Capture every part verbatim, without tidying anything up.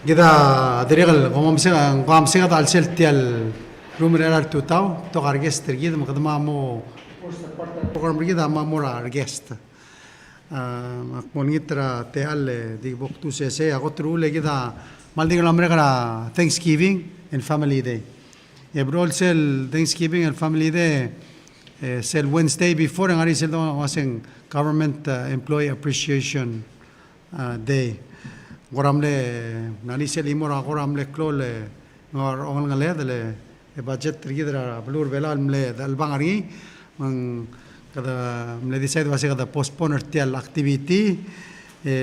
Kid a dirrek el, kom mesa, kom mesa kede chelsel tia el room er a tutau, betok a re guest er kid, me kede mo, program er kid a mo er a re guest. A, ak mo olengit er a techall e di bo kdu sesei, a kot el uchul e kid a kmal di ngar er a Thanksgiving and Family Day. E blechoel sel Thanksgiving and Family Day, e, sel Wednesday before, e ng ngar er ngii sel dongua se ng Government, a, Employee Appreciation, a, Day. Ng kora mle, ng ngar er ngii sel chimo er a kora mle klou el, e, ng ngar er a ongelengeledel, e, budget er kid er a beluu er a Belau el mle dechelebangel er ngii, me ng kede mle decide el uase kede postpone er tia el activity, e,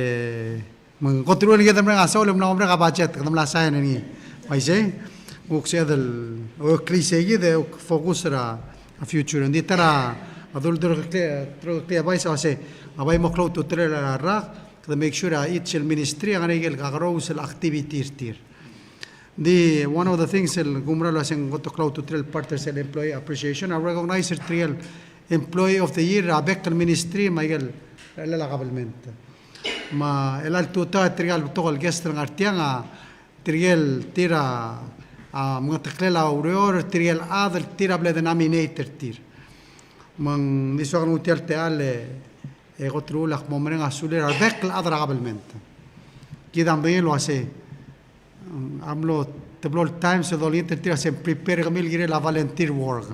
me ng kot el uchul e kede mereng a saul e mla mo merek a budget, kede mla sign er ngii. Uaisei, kuk sebeched el, oeklii sei kid e kuk focus er a, a future. Ng di ta er a, a dul, dul, dul, dul, dul, a bai se, a bai mo klou a ultutelel a rak, kede make sure a each el ministry a ngar er ngii el kakerous el activity er tir. Ng di one of the things el kumerang el uase ng kot el klou a ultutelel el part er sel employee appreciation, a recognize er tirke el employee of the year er a bek el ministry me aike el, el, el government. Me er chelecha el tutau e tirke el betok el guest el ngar tiang a tirke el tir a, a, mengeteklel a ureor, tirke el chad el tir a bla de nominate er tir. Me ng di soak el nguu tia el techall e, e kot el uchul e ak mo mereng a sulir a rebek el chad er a government. Kid a medengei el uase, mm, a mlo teblo el times el dolengit er tir a se ng prepare kemiu el kirel a volunteer work.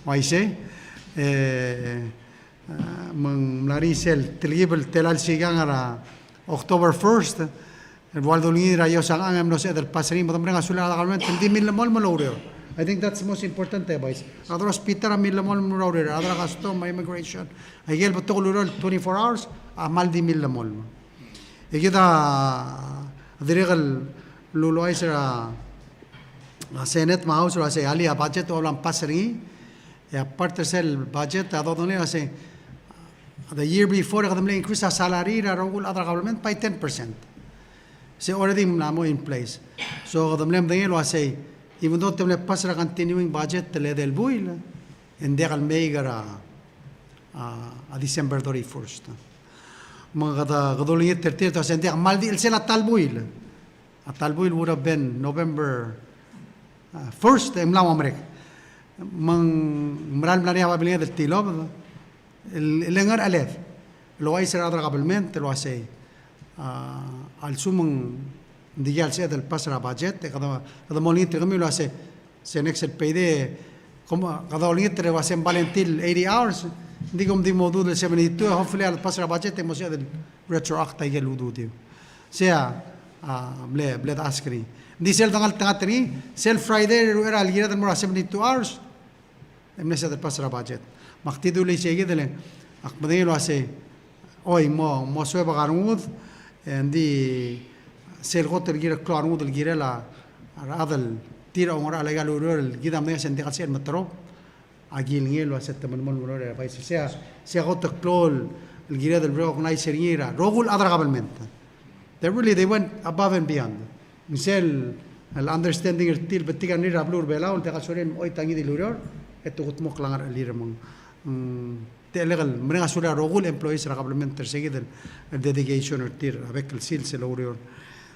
Uaisei, e, a, me ng mla er ngii sel telkib el telael sikang er a October first, el ua dolengit er a iosang e mlo sebeched el pass er ngii, me kede mereng a sulir a rechad er a government, ng di millemolem el oureor. I think that's most important, e, Vice. A rechad er a hospital a millemolem el oureor, a rechad er a custom, a immigration, aike el betok el ureor el twenty-four hours, a kmal di millemolem. E kid a dirrek el luluuchais er a, a Senate me a House el uase alii a budget a mla pass er ngii, e a part er sel budget a dodengelii el uase the year before e kede mle increase a salary er a rokui el chad er a government by ten percent. Se already mla mo in place. So kede mle medengei el uase, even though te mle pass er a continuing budget el edei el buil, e ng diak el mei er a, a, a December thirty-first. Me kede, kede olengit er tir el uase ng diak, kmal di chelsel a ta el buil. A ta el buil would have been November, a, first, e ng mla mo merek. Me ng mera el mla er ngii a babilnged el tilobed el, el ngar er a cheled el ouchais er a rechad er a government el uasei, a, a lsekum ng dikea el sebeched el pass er a budget, e kede, kede mo olengit er kemiu el uasei, se next el payday, kom, kede olengit el uasei ng volunteer eighty hours, ng di kom di mo ududir el seventy-two, hopefully a pass er a budget e mo sebeched el retroact aike el ududir. Sei a, a, mle, mle de ask er ngii. Ng di sel dengeltengat er ngii, sel Friday er a uchei er a lekired el mo er a seventy-two hours, e mle sebeched el pass er a budget. Me ak di dulii sei kid el, ak medengei el uasei, oi, mo, mo suebek a rengud, e ng di sel kot el kirel klou a rengud el kirel a, a rechad el tir a oungerachel aika el ureor el kid a medengei el uasei ng diak el sebechel el meterob a kilengei el uasei te melemolem el ureor er a Vice. Sei a, sei a kot el klou el kired el recognize er ngii er a rokui el chad er a government. They really, they went above and beyond. Ng sel, el understanding er tir el betik a rengrir er a beluu er a Belau, el diak a sorir el mo choit a ngii di el ureor, e te kutmokl a ngerechelir me ng, mm, techellek el mereng a sulir a rokui el employees er a government er sei kid el, el dedication er tir er a bek el sils el oureor.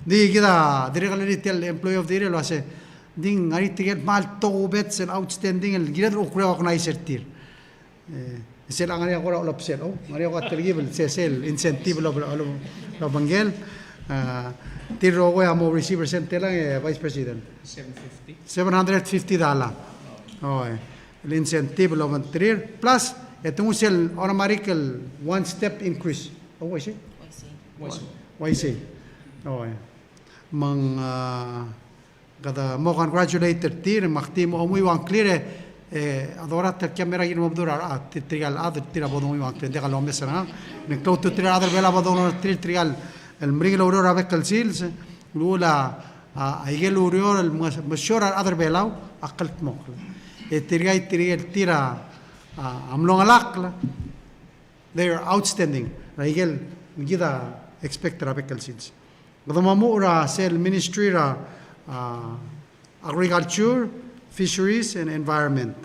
Ng di kid a dirrek el tia el employee of the year el uasei, ng di ng ngar er ngii tirke el kmal tokubets el outstanding el kired el kuk recognize er tir. E, sel a ngar er ngii a kora olobsel, o, ngar er ngii a kora telkib el sesei el incentive el obe-, obe-, obengkel. A, tir el rokui a mo receive er sel telang, e, Vice President? Seven fifty. Seven hundred fifty dollar. O, e. El incentive el obengterir. Plus, e te nguu sel automatic el one step increase. O, uaisei? Uaisei. Uaisei. O, e. Me ng, a, kede mo congratulate er tir, me ak di mo omenguiu a ngklir, e, a dorael tirke el mera el kirel mo bedul er a, a, tir, tirke el chad, tir a bo donguiu a ngklir, ng diak lomes er ngak. Ng klou a ultutelel a rechad er a Belau a bo donguiu er tir, tirke el meringel oureor er a bek el sils, el uchul a, a, aike el ureor el mes-, mesiou er a rechad er a Belau a kldmokl. E tirka, tirke el tir a, a, a mlo ngelakl, they are outstanding. Er aike el kid a expect er a bek el sils. Kede mo move er a sel Ministry er a, a, Agriculture, Fisheries and Environment.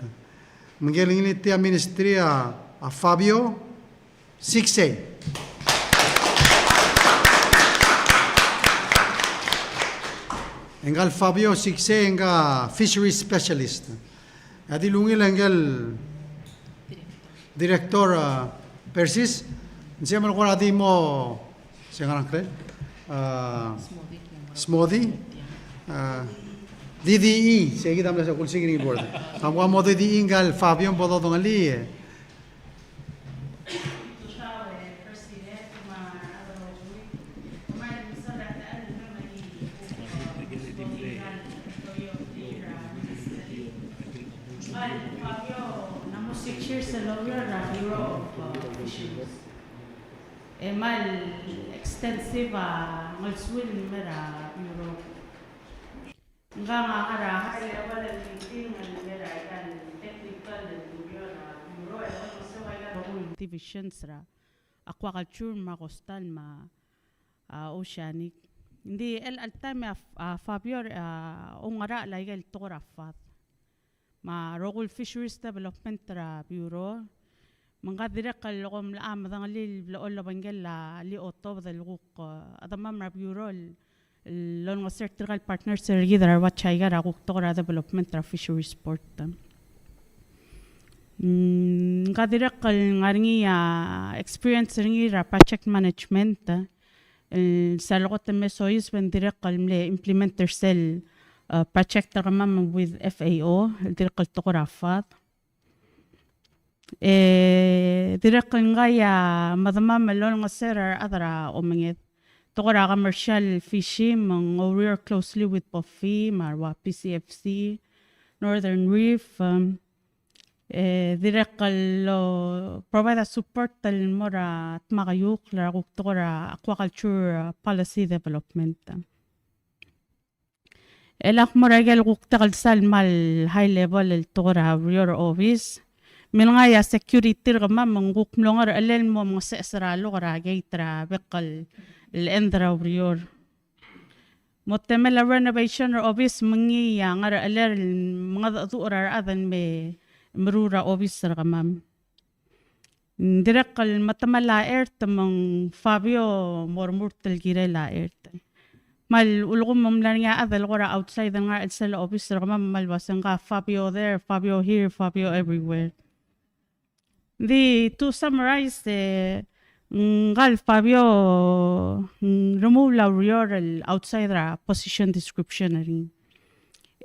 Me ng ngiltii a Ministry a, a Fabio Siksei. E ngka el Fabio Sikse e ngka fishery specialist. A di lungil e ngka el director, a, Persis, ng sei me a kora di mo, se ngar er ngii, a, smodii, a, D D E, se kid a mle se kulsik er ngii board. A mo D D E ngka el Fabio bo dodengelii. Six years el oureor er a Bureau of, uh, Fisheries. E kmal extensive a ngelsuil el mei er a Bureau. Ngka a ngar er a high level el meeting el mei er a ikal technical el ureor er a Bureau, e olengeseu a ikal rokui el divisions er a aquaculture me a coastal me a, a, oceanic. Ng di el all time a, a Fabio, a, oungerachel a ikel tekoi er a fad me a rokui el fisheries development er a Bureau. Me ngka dirrek el kom locha medengelii el blechoel el obengkel a lechotobed el kuk, e, chedemam er a Bureau el, el olengeseu er tirka el partners er kid er a rebatch er a ikal er a kuk tekoi er a development er a fisheries port. Mm, ngka dirrek el ngar er ngii a experience er ngii er a project management, el sel kot el me soiseb e ng dirrek el mle implementer sel, e, project er kemam with F A O, el dirrek el tekoi er a fad. E dirrek el ngka a medemam el olengeseu er a rechad er a omenged. Tekoi er a commercial fishing, me ng oureor closely with BOFI, me a rua P C F C, Northern Reef, um, e dirrek el, o, provide a support el mo er a dmak a iukl er a kuk tekoi er a aquaculture, uh, policy development. E lak mo er a ikel kuk tekoi el sal kmal high level el tekoi er a ureor er a obis. Me ng ngar er ngii a security er kemam me ng kuk mlo ngerechelel el mo mengeseches er a lok er a gate er a bek el end er a ureor. Mo temel a renovation er a obis me ngii a ngerechelel el mengedecheduch er a rechad el me meruul er a obis er kemam. Ng dirrek el metemall a chert me ng Fabio mo remurt el kirel a chert. Me a ulekum me ng mla er ngii a chad el kora outside el ngar er a chelsel a obis er kemam me ng mla uase ngka Fabio there, Fabio here, Fabio everywhere. Ng di to summarize, e, ngka el Fabio, mm, remuul a ureor el outside er a position description er ngii.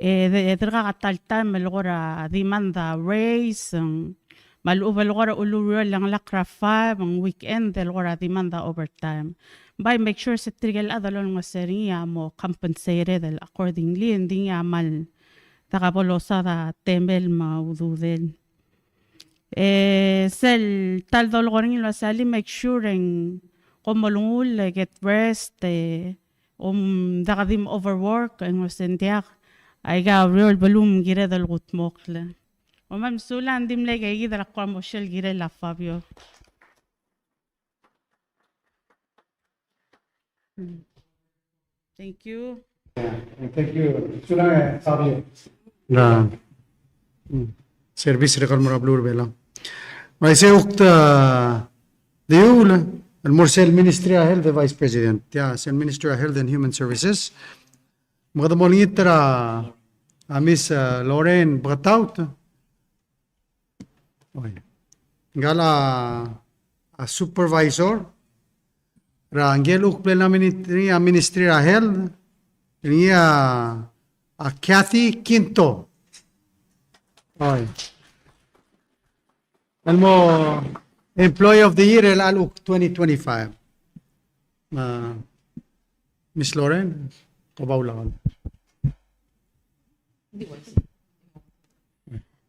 E, de, e dirkak a ta el taem el kora demand a raise, ng, me a lechub el kora ulureor el ngelakl er a five, ng weekend el kora demand a overtime. Bai make sure se tirke el chad el olengeseu er ngii a mo compensated el accordingly, ng di ngii a kmal diak a bo losad a temel me a ududel. E sel ta el dolekoi er ngii el uase alii make sure e ng kom olengull, e get rest, e kom diak di mo overwork, e ng uase ng diak, aika a ureor el beluu me ng kired el kudmokl. Kom kmal mesulang, ng di mle ikakid er a kora mo sel kirel a Fabio. Thank you. Yeah, and thank you. Sulang, e, Fabio. Na, mm, service er kau el mo er a beluu er a Belau. Me a isei kuk, a, diul el mo er sel Ministry er a Health, e Vice President. Tia, sel Ministry er a Health and Human Services. Me kede mo olengit er a, a, Miss, a, Lorraine Beketaut. Oi. Ngka el, a, supervisor er a ngike el kuk bla el nominate er ngii a Ministry er a Health, er ngii a, a Kathy Quinto. Oi. El mo Employee of the Year er a kuk twenty twenty-five. A, Miss Lorraine, ko bo ulak.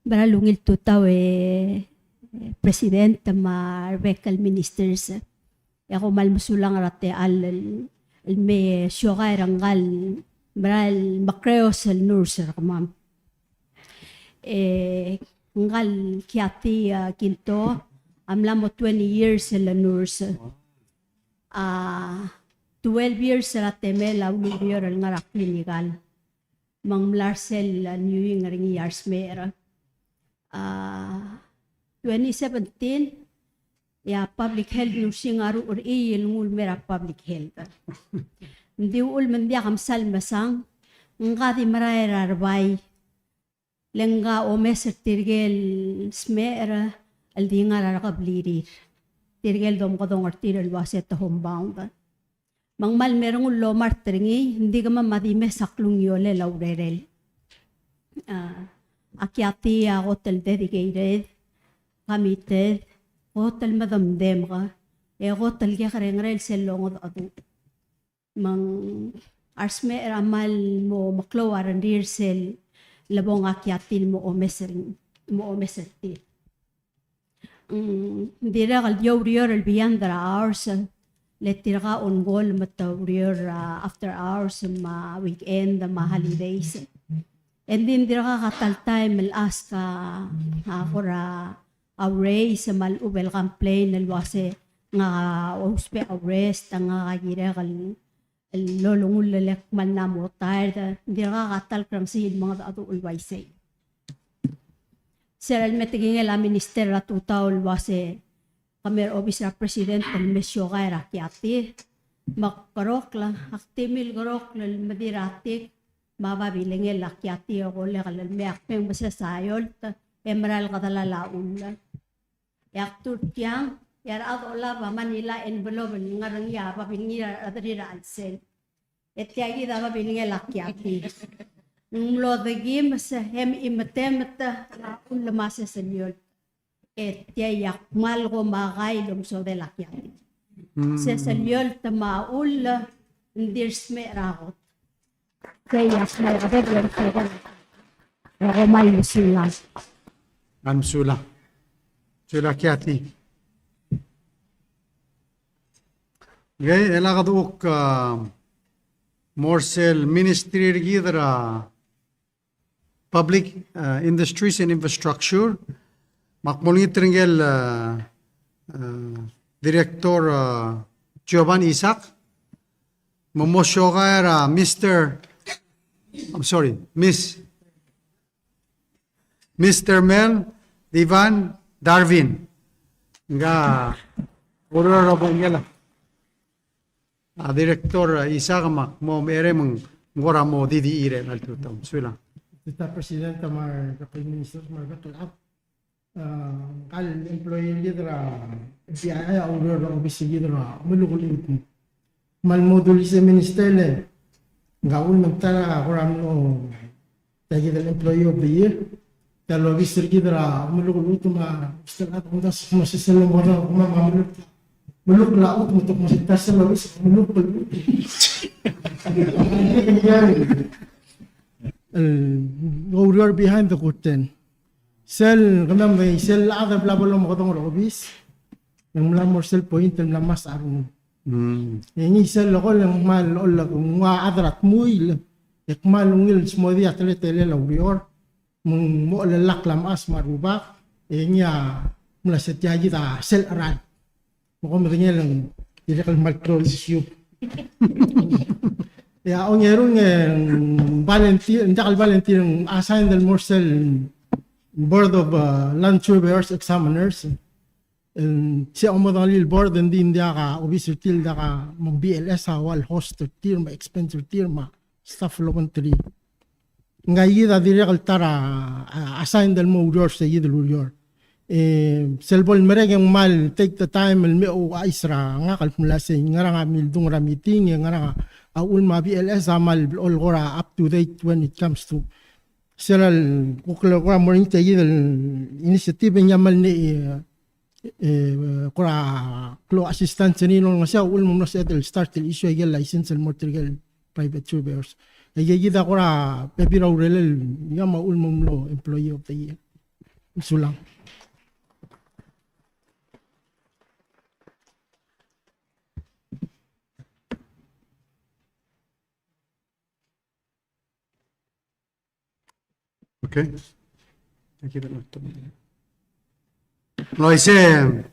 Mera el ungil tutau, e, President me a rebek el ministers. E kom kmal mesulang er a techall el, el me siokai er ngka el mera el mekreos el nurse er kemam. E ngka el Kiati, a, Kinto a mla mo twenty years el nurse. A, twelve years er a temel a ulureor el ngar er a clinical. Me ng mla er sel, a, New England er ngii a resmecher. A, twenty seventeen, e a public health nursing a ruchel er ngii el nguu el mei er a public health. Ng di uchul me ng diak a msa el mesang, ngka di merael er a rebai, le ngka omes er tirke el smecher el di ngar er a rekeblirir, tirke el domekedong er tir el uase te homebound. Me ng kmal merengul el omart er ngii, ng di kemam a di mes a klungiolel a urerel. A, a Kiati a kot el dedicated, committed, kot el medemdemk, e kot el kekerei er sel longedecheduch. Me ng a resmecher a kmal mo meklou a rengrir sel lebong a Kiati el mo omes er, mo omes er tir. Mm, dirrek el di oureor el beyond er a hours, le tirka a on call me te oureor er a after hours me a weekend me a holidays. E ng di dirkak a ta el taem el ask a, a kora a raise me a lechub el complain el uase ngak a ousbech a rest, ngak a kirek el el lolengull el kmal mla mo tired, ng dirkak a ta el krengesii el mengedecheduch el uaisei. Sel lemetik ngii a minister er a tutau el uase kemiu er a obis er a president el me siokai er a Kiati. Me ak kerokl, ak di mle kerokl el mdir a tik, me a babilngel a Kiati a kolek el mei, ak mei me se saiolt, e mera el kedalal a chull. E ak tur tiang, e a rechad a olab a Manila envelope el ngar er ngii a babilngir a rechederir a chelsel. E tia kid a babilngel a Kiati. Ng mlo dekimes e mei me te mete a chull me a seseliol. E tia a kmal ko makai el omesodel a Kiati. Mm. Seseliol te me a chull, ng di smecher a kot. Sei a smecher a kot. Kom kmal mesulang. Kmal mesulang. Mesulang Kiati. Okay, e le kede kuk, uh, mo er sel ministry er kid er a Public, uh, Industries and Infrastructure. Me ak mo olengit er ngii el, uh, uh, Director, uh, Jovan Isaac. Me mo siokai er a Mister, I'm sorry, Miss, Mister Mel Divan Darwin. Ngka oureor er a bo ngela. A Director, a, Isaac me ak mo mereng e ng kora mo di di er a tutau. Sulang. Mister President, me a Prime Minister, me a, a, ngka el employee er kid er a B I I a oureor er a obis er kid er a omeluk el chutem. Me a lmo dulii sel minister le ngka el ultuil er a kora mlo Tia kid el Employee of the Year. Tia el obis er kid er a omeluk el chutem a, Mister Adondas, mo sesei el mo er a, mo meluk, meluk el chutem, mo sesei el obis, meluk el chutem. El oureor behind the curtain. Sel, kemam, sel chad el bla bo lomekedong er a obis, e ng mla mo er sel point el mla ngmasech a rengum. Mm. E ngii sel lekol e ng kmal ollak, ng ua chad er a dmuil, e kmal ungil smodii a teletelel a ureor, me ng mo chelellakl a mechas me a rubak, e ngii a mla se tia kid a sel cheral. Me kom medengei el ng dirrek el kmal klou el issue. E a ongerung e ng volunteer, ng diak el volunteer, ng assigned el mo er sel Board of, uh, Land Surveyors Examiners. Ng se omedengelii el board, ng di ng diak a obis er tir el diak a, me ng B L S a ua el host er tir, me a expense er tir, me a staff el obengterir. Ngka kid a dirrek el ta er a, a, assigned el mo oureor er se kid el ureor. E, sel bo lemerek e ng kmal take the time el me ouchais er a ngak el mla sei, ngerang a mildung er a meeting, e ngerang a, a uchul me a B L S a kmal blechoel kora up to date when it comes to. Sel kuk le kora mo er ngii tia kid el initiative e ng kmal mle, e, e, kora klou a assistance er ngii el olengeseu a uchul me ng mlo sebeched el start el issue a ikel license el mo er tirke el private surveyors. Aika kid a kora bebil er a urerel el ngii a uchul me ng mlo Employee of the Year. Mesulang. Okay. Thank you very much. Ng uaisei,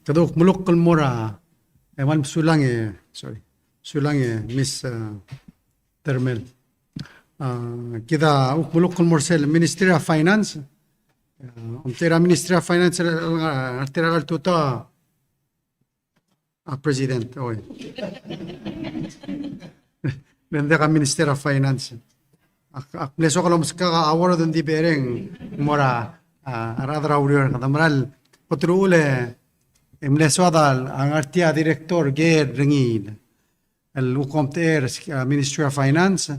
kede kuk melukl el mo er a, e, kmal mesulang e, sorry. Mesulang e, Miss, uh, Termel. Uh, kid a kuk melukl el mo er sel Ministry of Finance. Uh, omtechei er a Ministry of Finance, uh, er tia el tutau a President, oi. Me ng diak a Minister of Finance. ak, ak mle soak el omeskak a award e ng di bereng mo er a, a, a rechad er a ureor. Kede mera el kot el uchul e, e mle soad a ngar tia director Ger Rengiil el kuk omtechei er a Ministry of Finance,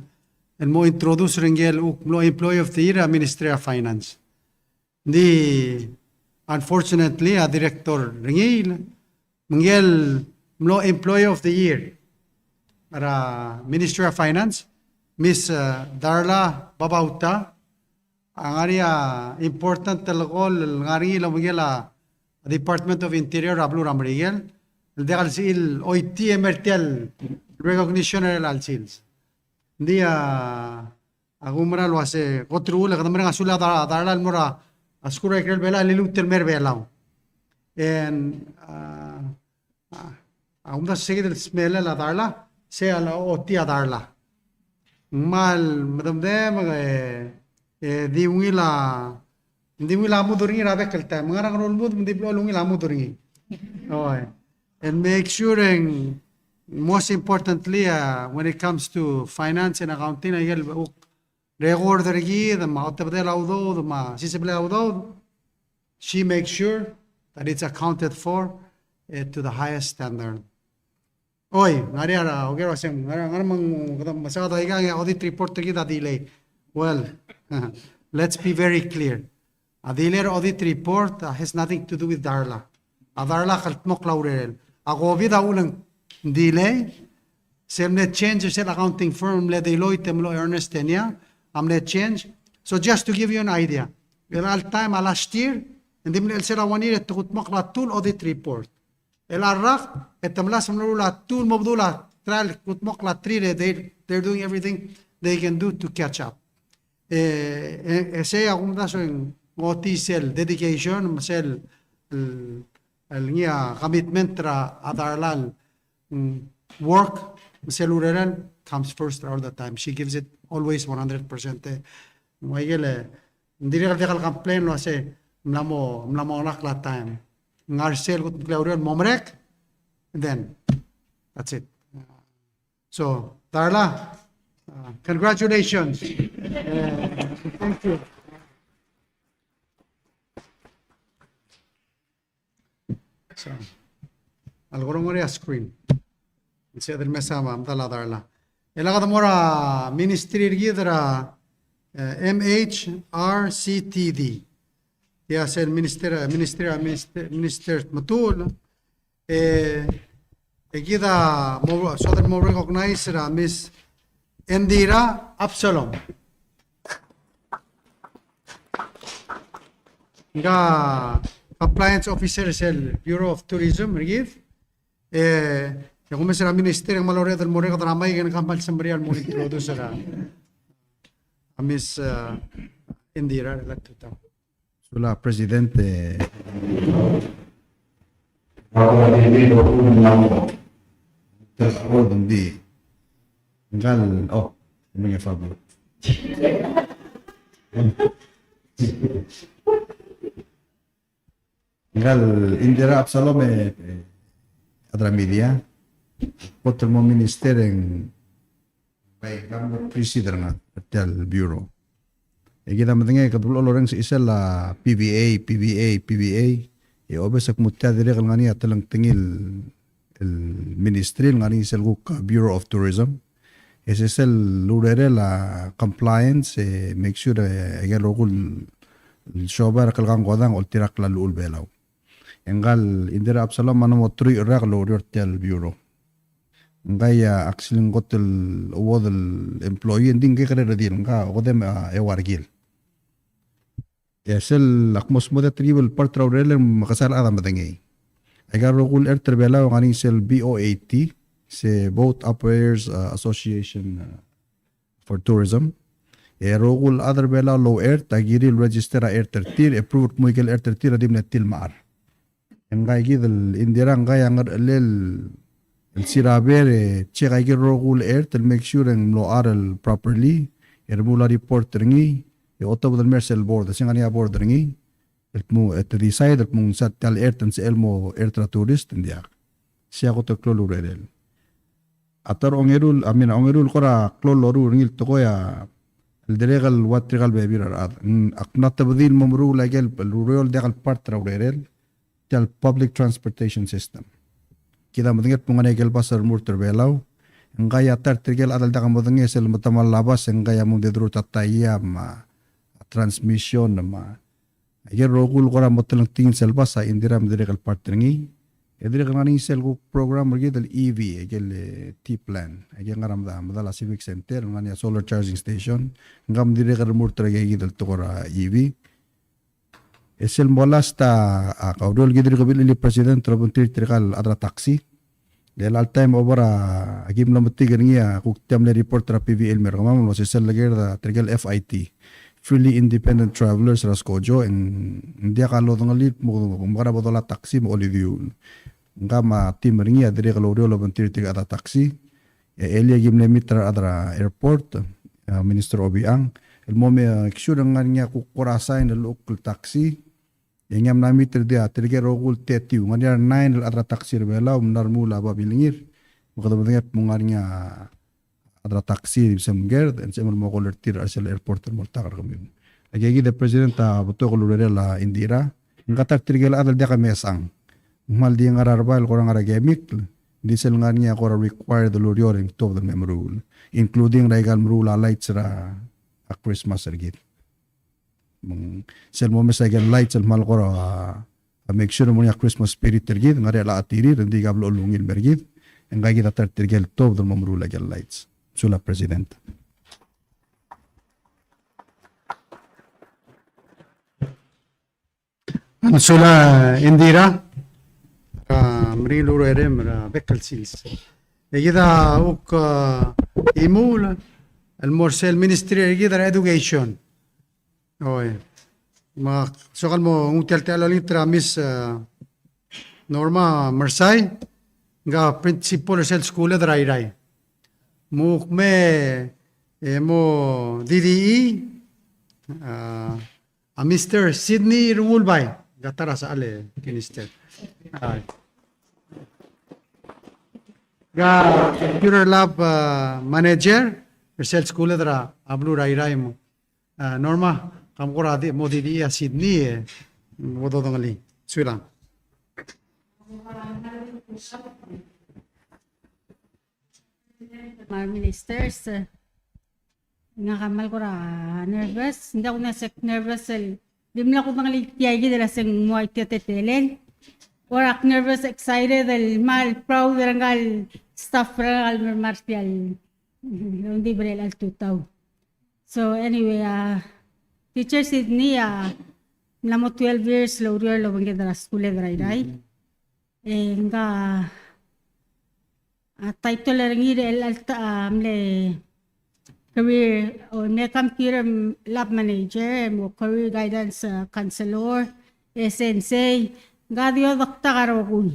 el mo introduce er ngii el kuk mlo employee of the year er a Ministry of Finance. Ng di, unfortunately, a director Rengiil, me ngii el mlo employee of the year er a Ministry of Finance, Miss, eh, Darla Babauta, a ngar er ngii a important el call el ngar er ngii el obengkel a Department of Interior er a beluu er a Merikel, el diak el sebechir el oitii e mer tia el recognition er chelecha el sils. Ng di a, a kumerang el uase, kot el uchul e kede mereng a sulir a Da-, Darla el mo er a skuul er a ikrel Belau el liluut el mer Belau. And, a, a, a kumdasu e sei kid el smelel a Darla, sei a lochotii a Darla. Ng kmal medemdem, e, e di ungil a, di ungil a mdu er ngii er a bek el taem. Ng ngar er a ngerul mdu, me ng di blechoel ungil a mdu er ngii. Oi. And make sure, and most importantly, uh, when it comes to finance and accounting, a ikel kuk record er kid, me a otebedel a udoud, me a sisebelel a udoud, she makes sure that it's accounted for, eh, to the highest standard. Oi, ng ngar er ngii a, oker el uase ng ngar er ngii, ng ngar er ngii me ng, kede mesaod a ikang e a audit report er kid a delay. Well, let's be very clear. A delay er a audit report, uh, has nothing to do with Darla. A Darla a kldmokl a urerel. A COVID a uchul e ng delay, sel mle change er sel accounting firm, mle Deloitte, mlo Ernst and Young, a mle change. So just to give you an idea, er chelecha el taem a last year, e ng di mle chelsel a one year e te kudmokl a two el audit report. El a rak, e te melasem el meruul a two el mo bedul a trial, kudmokl a three, e they, they're doing everything they can do to catch up. E, e, e sei a kumdasu e ng ochotii sel dedication, me sel, el, el ngii a commitment er a Darla el, mm, work, me sel urerel comes first all the time. She gives it always one hundred percent. E, ng ua ikel, e, ng dirrek el diak el complain el uase ng mla mo, ng mla mo ngelakl a taem. Ng ngar sel kutmeklii a ureor el mo merek, and then, that's it. So, Darla, uh, congratulations. Uh, thank you. So, a le ko er a screen. Ng sebeched el mesa me a medal a Darla. E le kede mo er a ministry er kid er a, eh, M H R C T D. Tia sel minister, minister, minister, minister Tmetuchl. E, e kid a mo, soad el mo recognize er a Miss Indira Absalom. Ngka compliance officer er sel Bureau of Tourism er kid. E, e kumes er a minister e ng kmal orreched el mo orreked er a mic e ng kmal semeriar el mo introduce er a, a Miss, uh, Indira, like to talk. Sulang, President, e, ngkal, oh, me ng e favor. Ngkal Indira Absalom, e, e, a rechad er a media, kot el mo minister e ng bai, ng mlo precede er ngak er tia el bureau. E kid a medengei kede blechoel orrenges er sel a P V A, P V A, P V A, e obes e kmo tia dirrek el ngar er ngii a telengtengil el ministry el ngar er ngii sel kuk Bureau of Tourism. E se sel urerel a compliance, e make sure e aike el rokui el siobai er a klengar er a kodang a oltirakl a llechul Belau. E ngkal Indira Absalom a mla mo truich el rak el oureor er tia el bureau. Ngka a, actually, ng kot el uodel employee, ng di ngka a kerel redil, ngka a okedei me a eua a rekil. E sel ak mo smodii a telkib el part er a urerel e mekesai a rechad a medengei. Aika el rokui el ert er Belau a ngar er ngii sel B O A T, se Boat Operators, uh, Association, uh, for Tourism. E rokui el chad er Belau el ouert a kirir el register a ert er tir, e prove el kmo ikel ert er tir a di mle tir el mechar. E ngka kid el Indira, ngka a ngerchelel el siraber e check a ikel rokui el ert el make sure e ng mlo char el properly, e remuul a report er ngii, e otobed el mer sel board, se ng ngar er ngii a board er ngii, el kmo, e te decide el kmo ng sa tia el ert e ng sebechel el mo ert er a tourist, ng diak. Sei a kot el klou el urerel. A ta er a ongeru el, I mean, a ongeru el kora klou el loruul er ngii el tekoi a, el dirrek el ua tirka el bebil er a rechad. Ng, ak mla tebedii el mo meruul a ikel, el ureor el diak el part er a urerel, tia el public transportation system. Kid a medengei el kmo ng ngar er ngii a ikel bas el remurt er a Belau, e ngka a ta er tirke el chad el diak a modengei, sel metemall a bas e ngka a mo mdedu er a taia me a transmission me a ikel rokui el kora mo telengtengil sel bas a Indira me dirrek el part er ngii. E dirrek el ngar er ngii sel kuk program er kid el E V, ikel, eh, T plan. Ikel ngar er a medal a Civic Center, ngar er ngii a solar charging station. Ngka me dirrek el remurt er a ikakid el tekoi er a E V. E sel mo last a, a, ka ureor el ki dirk bebil el president el obengterir tirka el chad er a taxi. Le chelecha el taem a oba a ki mlo metik er ngii a kuk tia mle report er a P V A el mei er kemam el uase sel lekerd a tirke el F I T, Freely Independent Travelers er a skojo, e ng diak a lodengelii el kmo, kmo kora bo dolai a taxi me a olidiuul. Ngka me a team er ngii a dirrek el oureor el obengterir tirka el chad er a taxi. E earlier e ki mle meet er a rechad er a airport, a, Minister Obichang, el mo make sure ng ngar er ngii a kuk kora sign el llechukl el taxi. E ngii a mla meet er tia, tirke el rokui el tetiu, ng ngar er ngii a nine el chad er a taxi er a Belau, mla remuul a babilngir, me kede medengei el kmo ng ngar er ngii a chad er a taxi el di msengkerd, e ng sebechem el mo call er tir er a chelsel a airport el mo oltak er kemiu. Aikakid e President a betok el urerel a Indira, ng kata er tirke el chad el diak a mesang. Ng kmal di ngar er a rebai el kora ngar er a kemikl, ng di sel ngar er ngii a kora required el ureor e ng tuobed el me meruul, including er a ikal meruul a lights er a, a Christmas er kid. Me ng sel mo mes a ikel lights el kmal kora, a, a make sure el mo er ngii a Christmas spirit er kid, ng ngar er ngii a chetirir, ng di kab el ungil el mer kid, e ngka kid a ta er tirke el tuobed el mo meruul a ikel lights. Sulang President. Ng sulang Indira, a, meringel el urerem er a bek el sils. E kid a kuk, a, imuul el mo er sel Ministry er kid er a Education. Oi. Me ak soak el mo nguu tia el techall el olengit er a Miss, a, Norma Mersai, ngka principal er sel skuul er a Irrai. Me kuk mei, e, mo D D E, a, a Mister Sydney Rengulbai, ngka ta er a sechal e Minister. Ai. Ngka computer lab, a, manager er sel skuul er a beluu er a Irrai mo. A, Norma, kam kora di, mo di di a Sydney, e, bo dodengelii. Sulang. Me a Ministers, e, ngak a kmal kora nervous, ng diak kudengei a se kuk nervous el dimlak kudengelii tia kid el uase ng mo ua tia teletelel. Kora ak nervous, excited, el kmal proud er ngka el staff er ngak el mei er tia el, el ongdibel er a tutau. So anyway, a, Teacher Sydney a mla mo twelve years el oureor el obengked er a skuul er a Irrai. E ngka a title er ngii er chelecha el ta, a, mle career, o mle computer lab manager, mo career guidance, a, counselor, e sensei, ngka di odektak a rokui.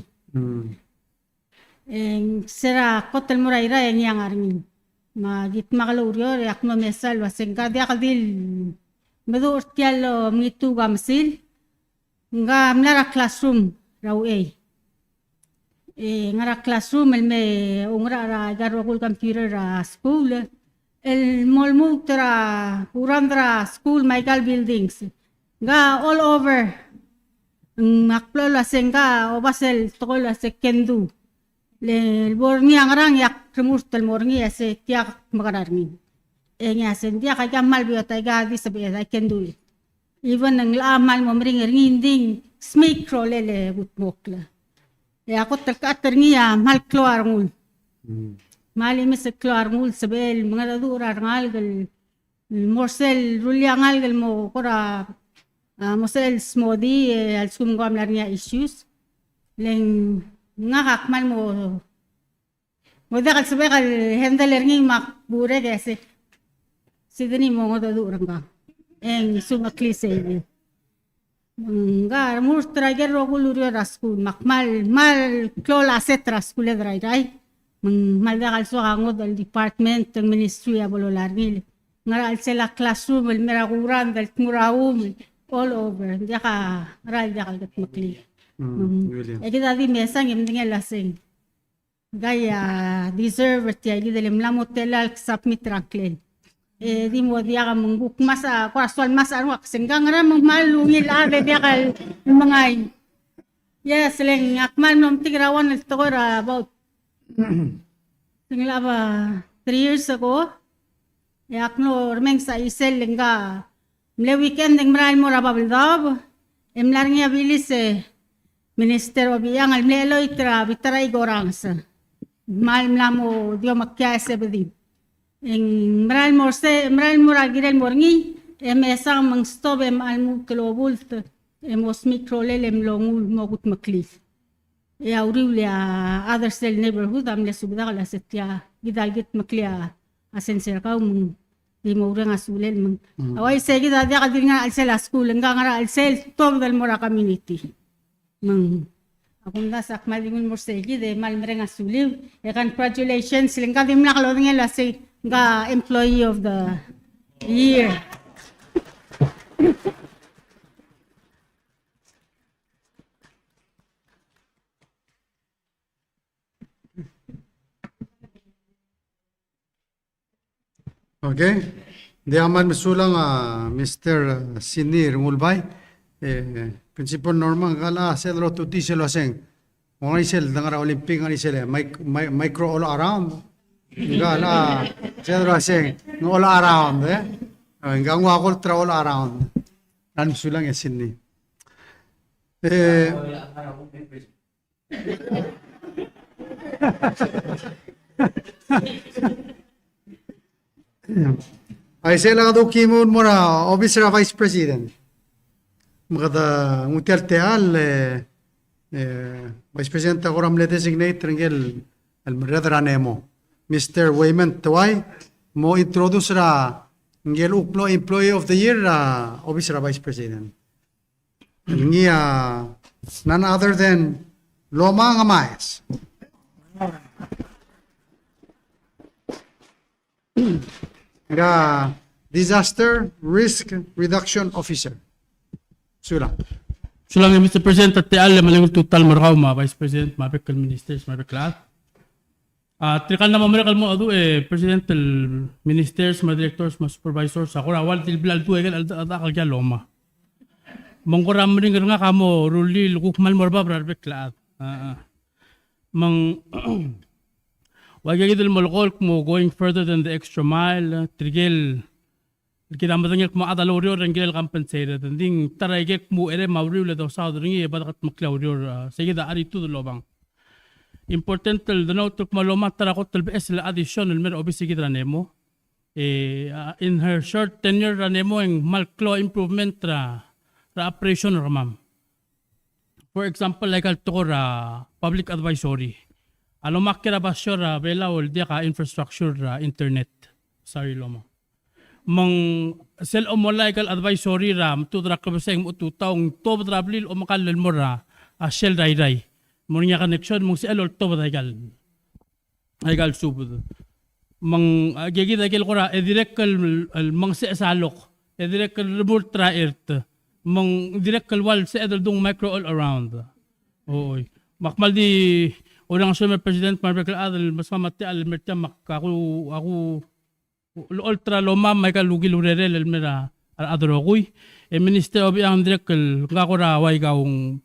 E ng se er a kot el mo er a Irrai e ngii a ngar er ngii. Me a ki dmak el oureor e ak mlo mesa el uase ngka diak di meduch er tia el mengitu a mesil. Ngka mla er a classroom er a uchei. E ngar er a classroom el me oungerachel er aika el rokui el computer er a skuul el mo lmuut er a kurangd er a skuul me aika el buildings. Ngka all over. Ng ak blechoel el uase ngka oba sel tekoi el uase can do. Le bo er ngii a ngerang e ak remurt el mo er ngii e se tia ak mekerang er ngii. E ngii a se ng diak, aika kmal beot, aika di sebeched, I can do it. Even ng locha kmal mo meringel er ngii, ng di smiik a rolel e kudmokl. E a kot el kchat er ngii a kmal klou a rengul. Kmal imis el klou a rengul, sebechel el mengedecheduch er a rengalek el mo er sel rullii a ngalek el mo kora, a, mo sel smodii, e a lsekum ng ua mla er ngii a issues. Le ng ngak a kmal mo, mo diak el sebechek el handle er ngii me ak burek e se, Sydney mo ngodecheduch er ngkang. E ng sumeklii sei. Me ngka a remurt er aike el rokui el ureor er a skuul, me ak kmal, kmal klou el asset er a skuul er a Irrai. Me ng kmal diak el soak a ngodech el department, ng ministry a bo lolai er ngii. Ngar er a chelsel a classroom el mei er a kurangd el tmuu er a um, all over. Ng diak a, ngera el diak el kudmeklii. Mm, mm. Brilliant. E kid a di mesang e medengei el uaseng ngka a deserve er tia kid el mla mo tela el submit er a ngklel. E di mo diak me ng kuk mesa, kora soal mesa a renguk, se ng ngar er ngii a kmal ungil a chad e diak el mengai. Yes, le ng ak kmal mlo metik er a one el tekoi er a about, se ng lab a three years ago. E ak mlo remenges a chisel e ng ka mle weekend e ng merael el mo er a Babeldaob, e mla er ngii a bilis e Minister Obichang el mle cheloit er a bita er a Igorang, se kmal mla mo di omekiis e sebedii. E ng merael el mo er se, merael el mo er a kirel el mo er ngii, e mesang me ng stop e mla lmuut el obult, e mo smiik a rolel e mlo nguu el mo kudmeklii. E a uriul e a other sel neighborhood a mle subedak el uase tia kid a kudmeklii a sensei er kau me ng di mo oureng a sulel me ng. Mm. A uaisei kid a diak di ngar er a chelsel a skuul, ng ngar er a chelsel tuobed el mo er a community. Me ng, a kumdasu e ak kmal di nguu el mo er sei kid e kmal mereng a suliu. E congratulations, le ng ka dimlak lodengei el uase ng ka employee of the year. Okay. Ng di kmal mesulang a Mister Sidney Rengulbai. E, Principal Norman, ng kala sel lotutii sel uaseng, ng ngar er sel, ngar er a Olympic, ng ngar er sel mic-, mi-, micro all around. Ng kala sel uaseng ng all around, e. Ng nguu a gold er a all around. Ng kmal mesulang e Sidney. E, a isei a kede okiu el mo er a obis er a Vice President. Me kede nguu tia el techall, e, e, Vice President a kora mle designate er ngii el, el merreder er a NEMO, Mister Wayman Tewai, mo introduce er a ngii el kuk mlo Employee of the Year er a obis er a Vice President. Ngii a none other than Loma Ngemaes. Ngii a Disaster Risk Reduction Officer. Sulang. Sulang e Mister President, a techall e meleng a tutau el mo er kau me a Vice President me a bek el ministers me a bek el chad. A, tirka el mla mo merek el mo odu, e, President, el ministers me a directors me a supervisors, a kora ua di el bla ledu aikel cheldecheduch el ngii a Loma. Me ng kora meringel er ngak a mo rullii el kuk kmal mo er bab er a rebek el chad. A, a. Me ng ua ikakid el molekoi el kmo going further than the extra mile, tirke el kid a medengei el kmo a chad a loureor e ng kirel compensated. Ng di ng ta er a ikel kmo uchei me a uriul e dosaod er ngii e bo dekedmeklii a ureor, a, sei kid a charitud el obang. Important el denote el kmo a Loma a ta er a kot el beches el addition el mei er a obis er kid er a NEMO. E, a, in her short tenure er a NEMO e ng kmal klou a improvement er a, er a operation er kemam. For example, aika el tekoi er a public advisory. A Loma a kiei er a basio er a Belau el diak a infrastructure er a internet. Sorry, Loma. Me ng sel omelai aika el advisory er a mtuid er a klebesei e ng mo tutau, ng tuobed er a blil el omekall el mo er a, a, sel er a Irrai. Mo er ngii a connection, me ng sebechel oltobed aika el aika el subed. Me ng, a, ikakid a ikel kora, e dirrek el, el mengeseches a lok, e dirrek el remurt er a earth. Me ng dirrek el ua el sebeched el dung micro all around. Oi. Me ak kmal di oureng a sulang e President me a rebek el chad el meskemam a techall el mer tiang me ak, a ku, a ku, olecholt er a Loma me aika el ungil urerel el mer a, a rechad el rokui. E Minister Obichang, ng dirrek el ngak a kora ua ikau, ng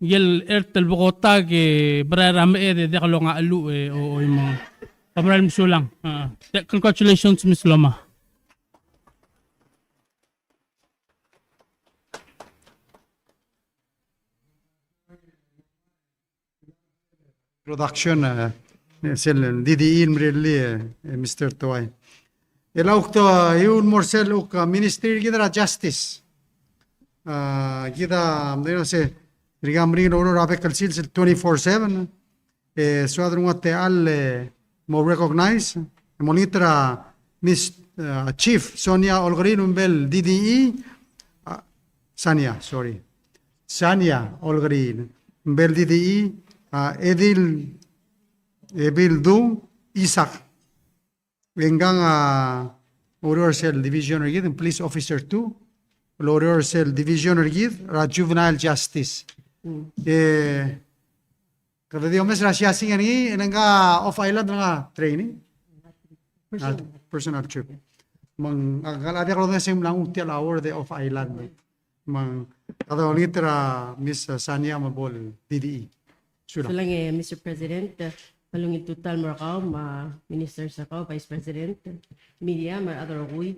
ikel earth el bekotak e berael er a meched e diak longa a cheluch e, o, oi me ng. Kom kmal mesulang. A, te-, congratulations, Miss Loma. Introduction, e, sel D D E el merellii, e, e, Mister Tewai. E a kuk ta, e, el mo er sel kuk, a, Ministry er kid er a Justice. A, kid a, you know, se, er kid a meringel oureor er a bek el sils el twenty-four seven. E, soad el nguu a techall, e, mo recognize, e, mo olengit er a Miss, e, Chief Sonia Olkeriil, me ng bel D D E, a, Sania, sorry. Sania Olkeriil, me ng bel D D E, a, Edil, Ebil Dung Isaac. E ngkang a oureor er sel division er kid, ng police officer two, el oureor er sel division er kid, er a juvenile justice. Mm. E, kede di omes er a siasing er ngii, e le ngka off island, le ngka training? Personal. A, personal trip. Me ng, a, a diak lodengei e se ng mla nguu tia el award e off island. Me ng, a dolengit er a Miss Sania me bo el D D E. Sulang. Sulang e Mister President, me a ungil tutau el mo er kau, me a Minister er kau, Vice President, media, me a rechad er a rokui.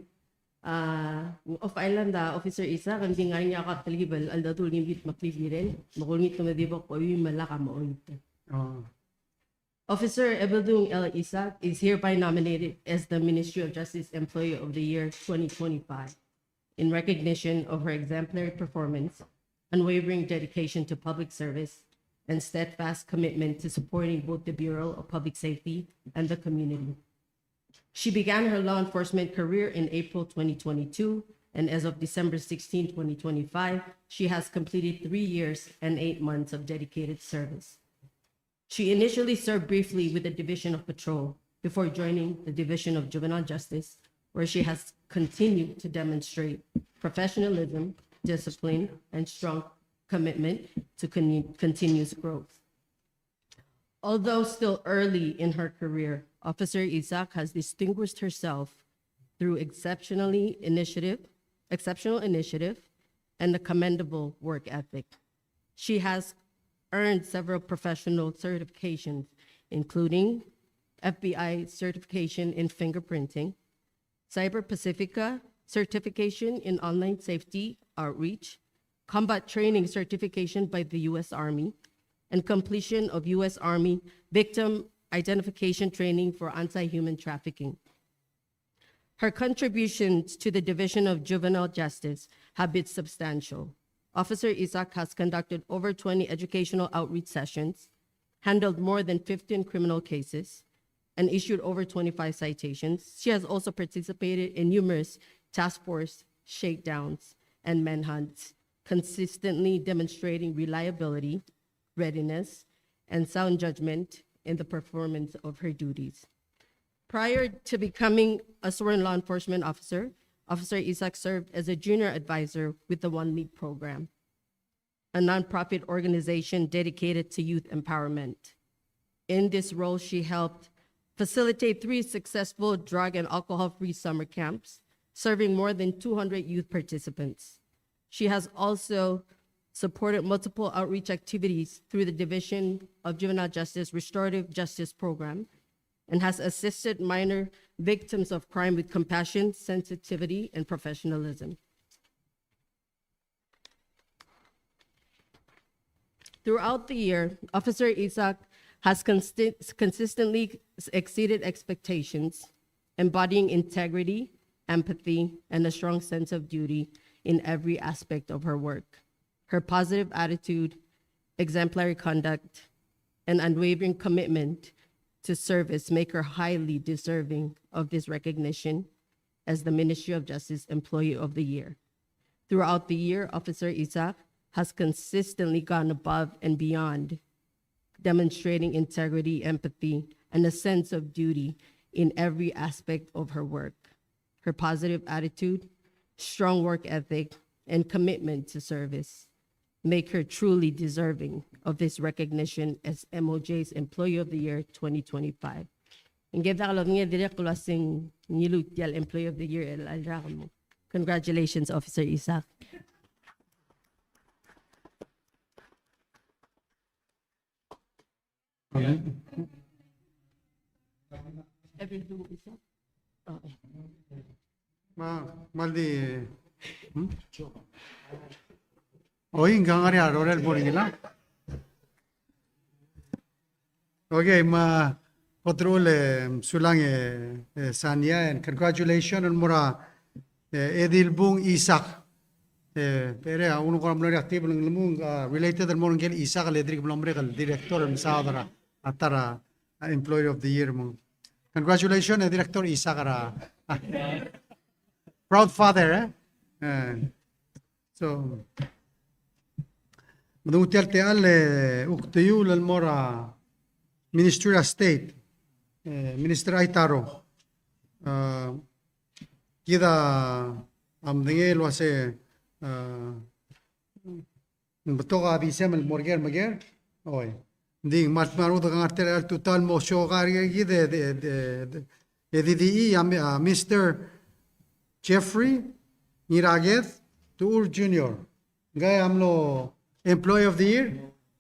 A, off island a Officer Isaac, ng di ngar er ngii a kuk telkib el cheldecheduch el ngii el bit me a klibirel, me kulengit me di bo kuiu me lak a mo oit. Oh. Officer Ebeldung L. Isaac is hereby nominated as the Ministry of Justice Employee of the Year twenty twenty-five in recognition of her exemplary performance, unwavering dedication to public service, and steadfast commitment to supporting both the Bureau of Public Safety and the community. She began her law enforcement career in April twenty twenty-two, and as of December sixteenth, twenty twenty-five, she has completed three years and eight months of dedicated service. She initially served briefly with the Division of Patrol before joining the Division of Juvenile Justice, where she has continued to demonstrate professionalism, discipline, and strong commitment to con-, continuous growth. Although still early in her career, Officer Isaac has distinguished herself through exceptionally initiative, exceptional initiative and a commendable work ethic. She has earned several professional certifications, including F B I certification in fingerprinting, Cyber Pacifica certification in online safety outreach, combat training certification by the U S Army, and completion of U S Army victim identification training for anti-human trafficking. Her contributions to the Division of Juvenile Justice have been substantial. Officer Isaac has conducted over twenty educational outreach sessions, handled more than fifteen criminal cases, and issued over twenty-five citations. She has also participated in numerous task force shakedowns and manhunts, consistently demonstrating reliability, readiness, and sound judgment in the performance of her duties. Prior to becoming a sworn law enforcement officer, Officer Isaac served as a junior advisor with the One League program, a nonprofit organization dedicated to youth empowerment. In this role, she helped facilitate three successful drug and alcohol-free summer camps, serving more than two hundred youth participants. She has also supported multiple outreach activities through the Division of Juvenile Justice Restorative Justice Program and has assisted minor victims of crime with compassion, sensitivity, and professionalism. Throughout the year, Officer Isaac has consti-, consistently exceeded expectations, embodying integrity, empathy, and a strong sense of duty in every aspect of her work. Her positive attitude, exemplary conduct, and unwavering commitment to service make her highly deserving of this recognition as the Ministry of Justice Employee of the Year. Throughout the year, Officer Isaac has consistently gone above and beyond, demonstrating integrity, empathy, and a sense of duty in every aspect of her work. Her positive attitude, strong work ethic, and commitment to service make her truly deserving of this recognition as M O J's Employee of the Year twenty twenty-five. Ng diak lodengei e dirrek el uasei ng ngiluu tia el Employee of the Year el, el rak mo. Congratulations, Officer Isaac. Me, me a di, hmm? Oi, ng ngar er ngii a rolel bo er ngii a. Okay, me a kot el, e, sulang e, e, Sania, and congratulations el mo er a, e, Edilbung Isaac. E, bere a uno ko er a mlo er a active el nglmung, a, related el mo er ngii el Isaac el dirk mlo merek el director el mesaod er a, a ta er a, a, Employee of the Year mo. Congratulations, e, Director Isaac er a, a, proud father, e? E. So, me de nguu tia el techall e kuk teuiu el mo er a Ministry of State, e, Minister Aitaro. A, kid a medengei el uase, a, ng betok a bisem el mo er ker me ker. Oi. Ng di me a, me a rudek a ngar er tia el tutau el mo show er kid e, e, e, e di di a, a Mister Jeffrey Ngiraked Tuur Junior. Ngka a mlo Employee of the Year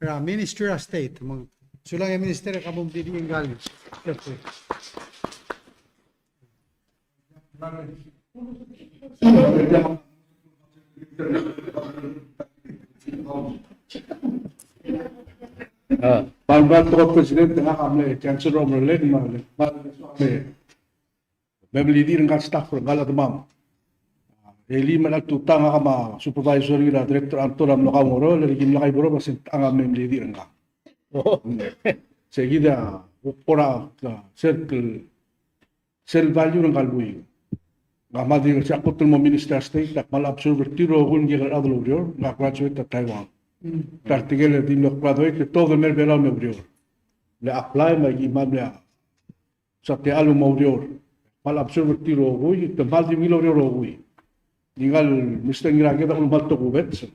er a Ministry of State. Me ng sulang e Minister e ke mo mdidii ngkal Jeffrey. Ah, me a tekoi el President, ngak a mle Chancellor er a Omerellel, me a, me a, me a mle leader er ngka el staff er ngka el chedemam. E le me a tutau ngak me a supervisor er a Director Anton a mlo kau el ngerol, e le ki mla kaiborok, me a se ngak a mle leader er ngka. Oh. Se kid a kora, ah, circle sel value er ngka el buik. Ngak a kmal di, se a kot el mo Minister of State, ak kmal observe er tir el rokui el ngikel chad el oureor, ngak a graduate er a Taiwan. Mm. Ta er tirke el di mlo graduate, e te mei er a Belau el mo oureor. Le apply me aki kmal mle, se a techall el mo oureor. Kmal observe er tir el rokui, te kmal di ungil a oureor el rokui. Ngka el Mister Ngiraked a kmal tokubets.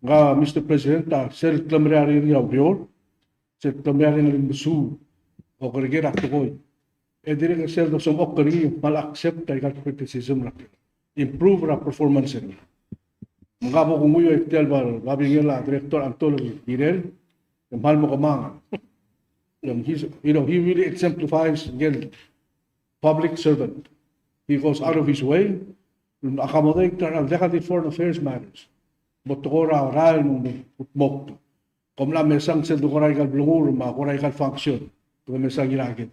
Ngka Mister President a sel klemerang er ngii a ureor, sel klemerang er ngii a mesuub, okerker a tekoi. E dirrek el sel dosomechokl er ngii, kmal accept a ikal criticism er a, improve er a performance er ngii. Ngka bo kunguiu e tia el ba, babilngel a Director Anton el kirel, e kmal mo kemanget. You know, he's, you know, he really exemplifies ngii el public servant. He goes out of his way, accommodate er a, diak di foreign affairs matters. Bo tekoi er a rael me ng kudmokl. Kom mla mesang sel dekora ikal blengur me a kora ikal function. Te mesang Ngiraked.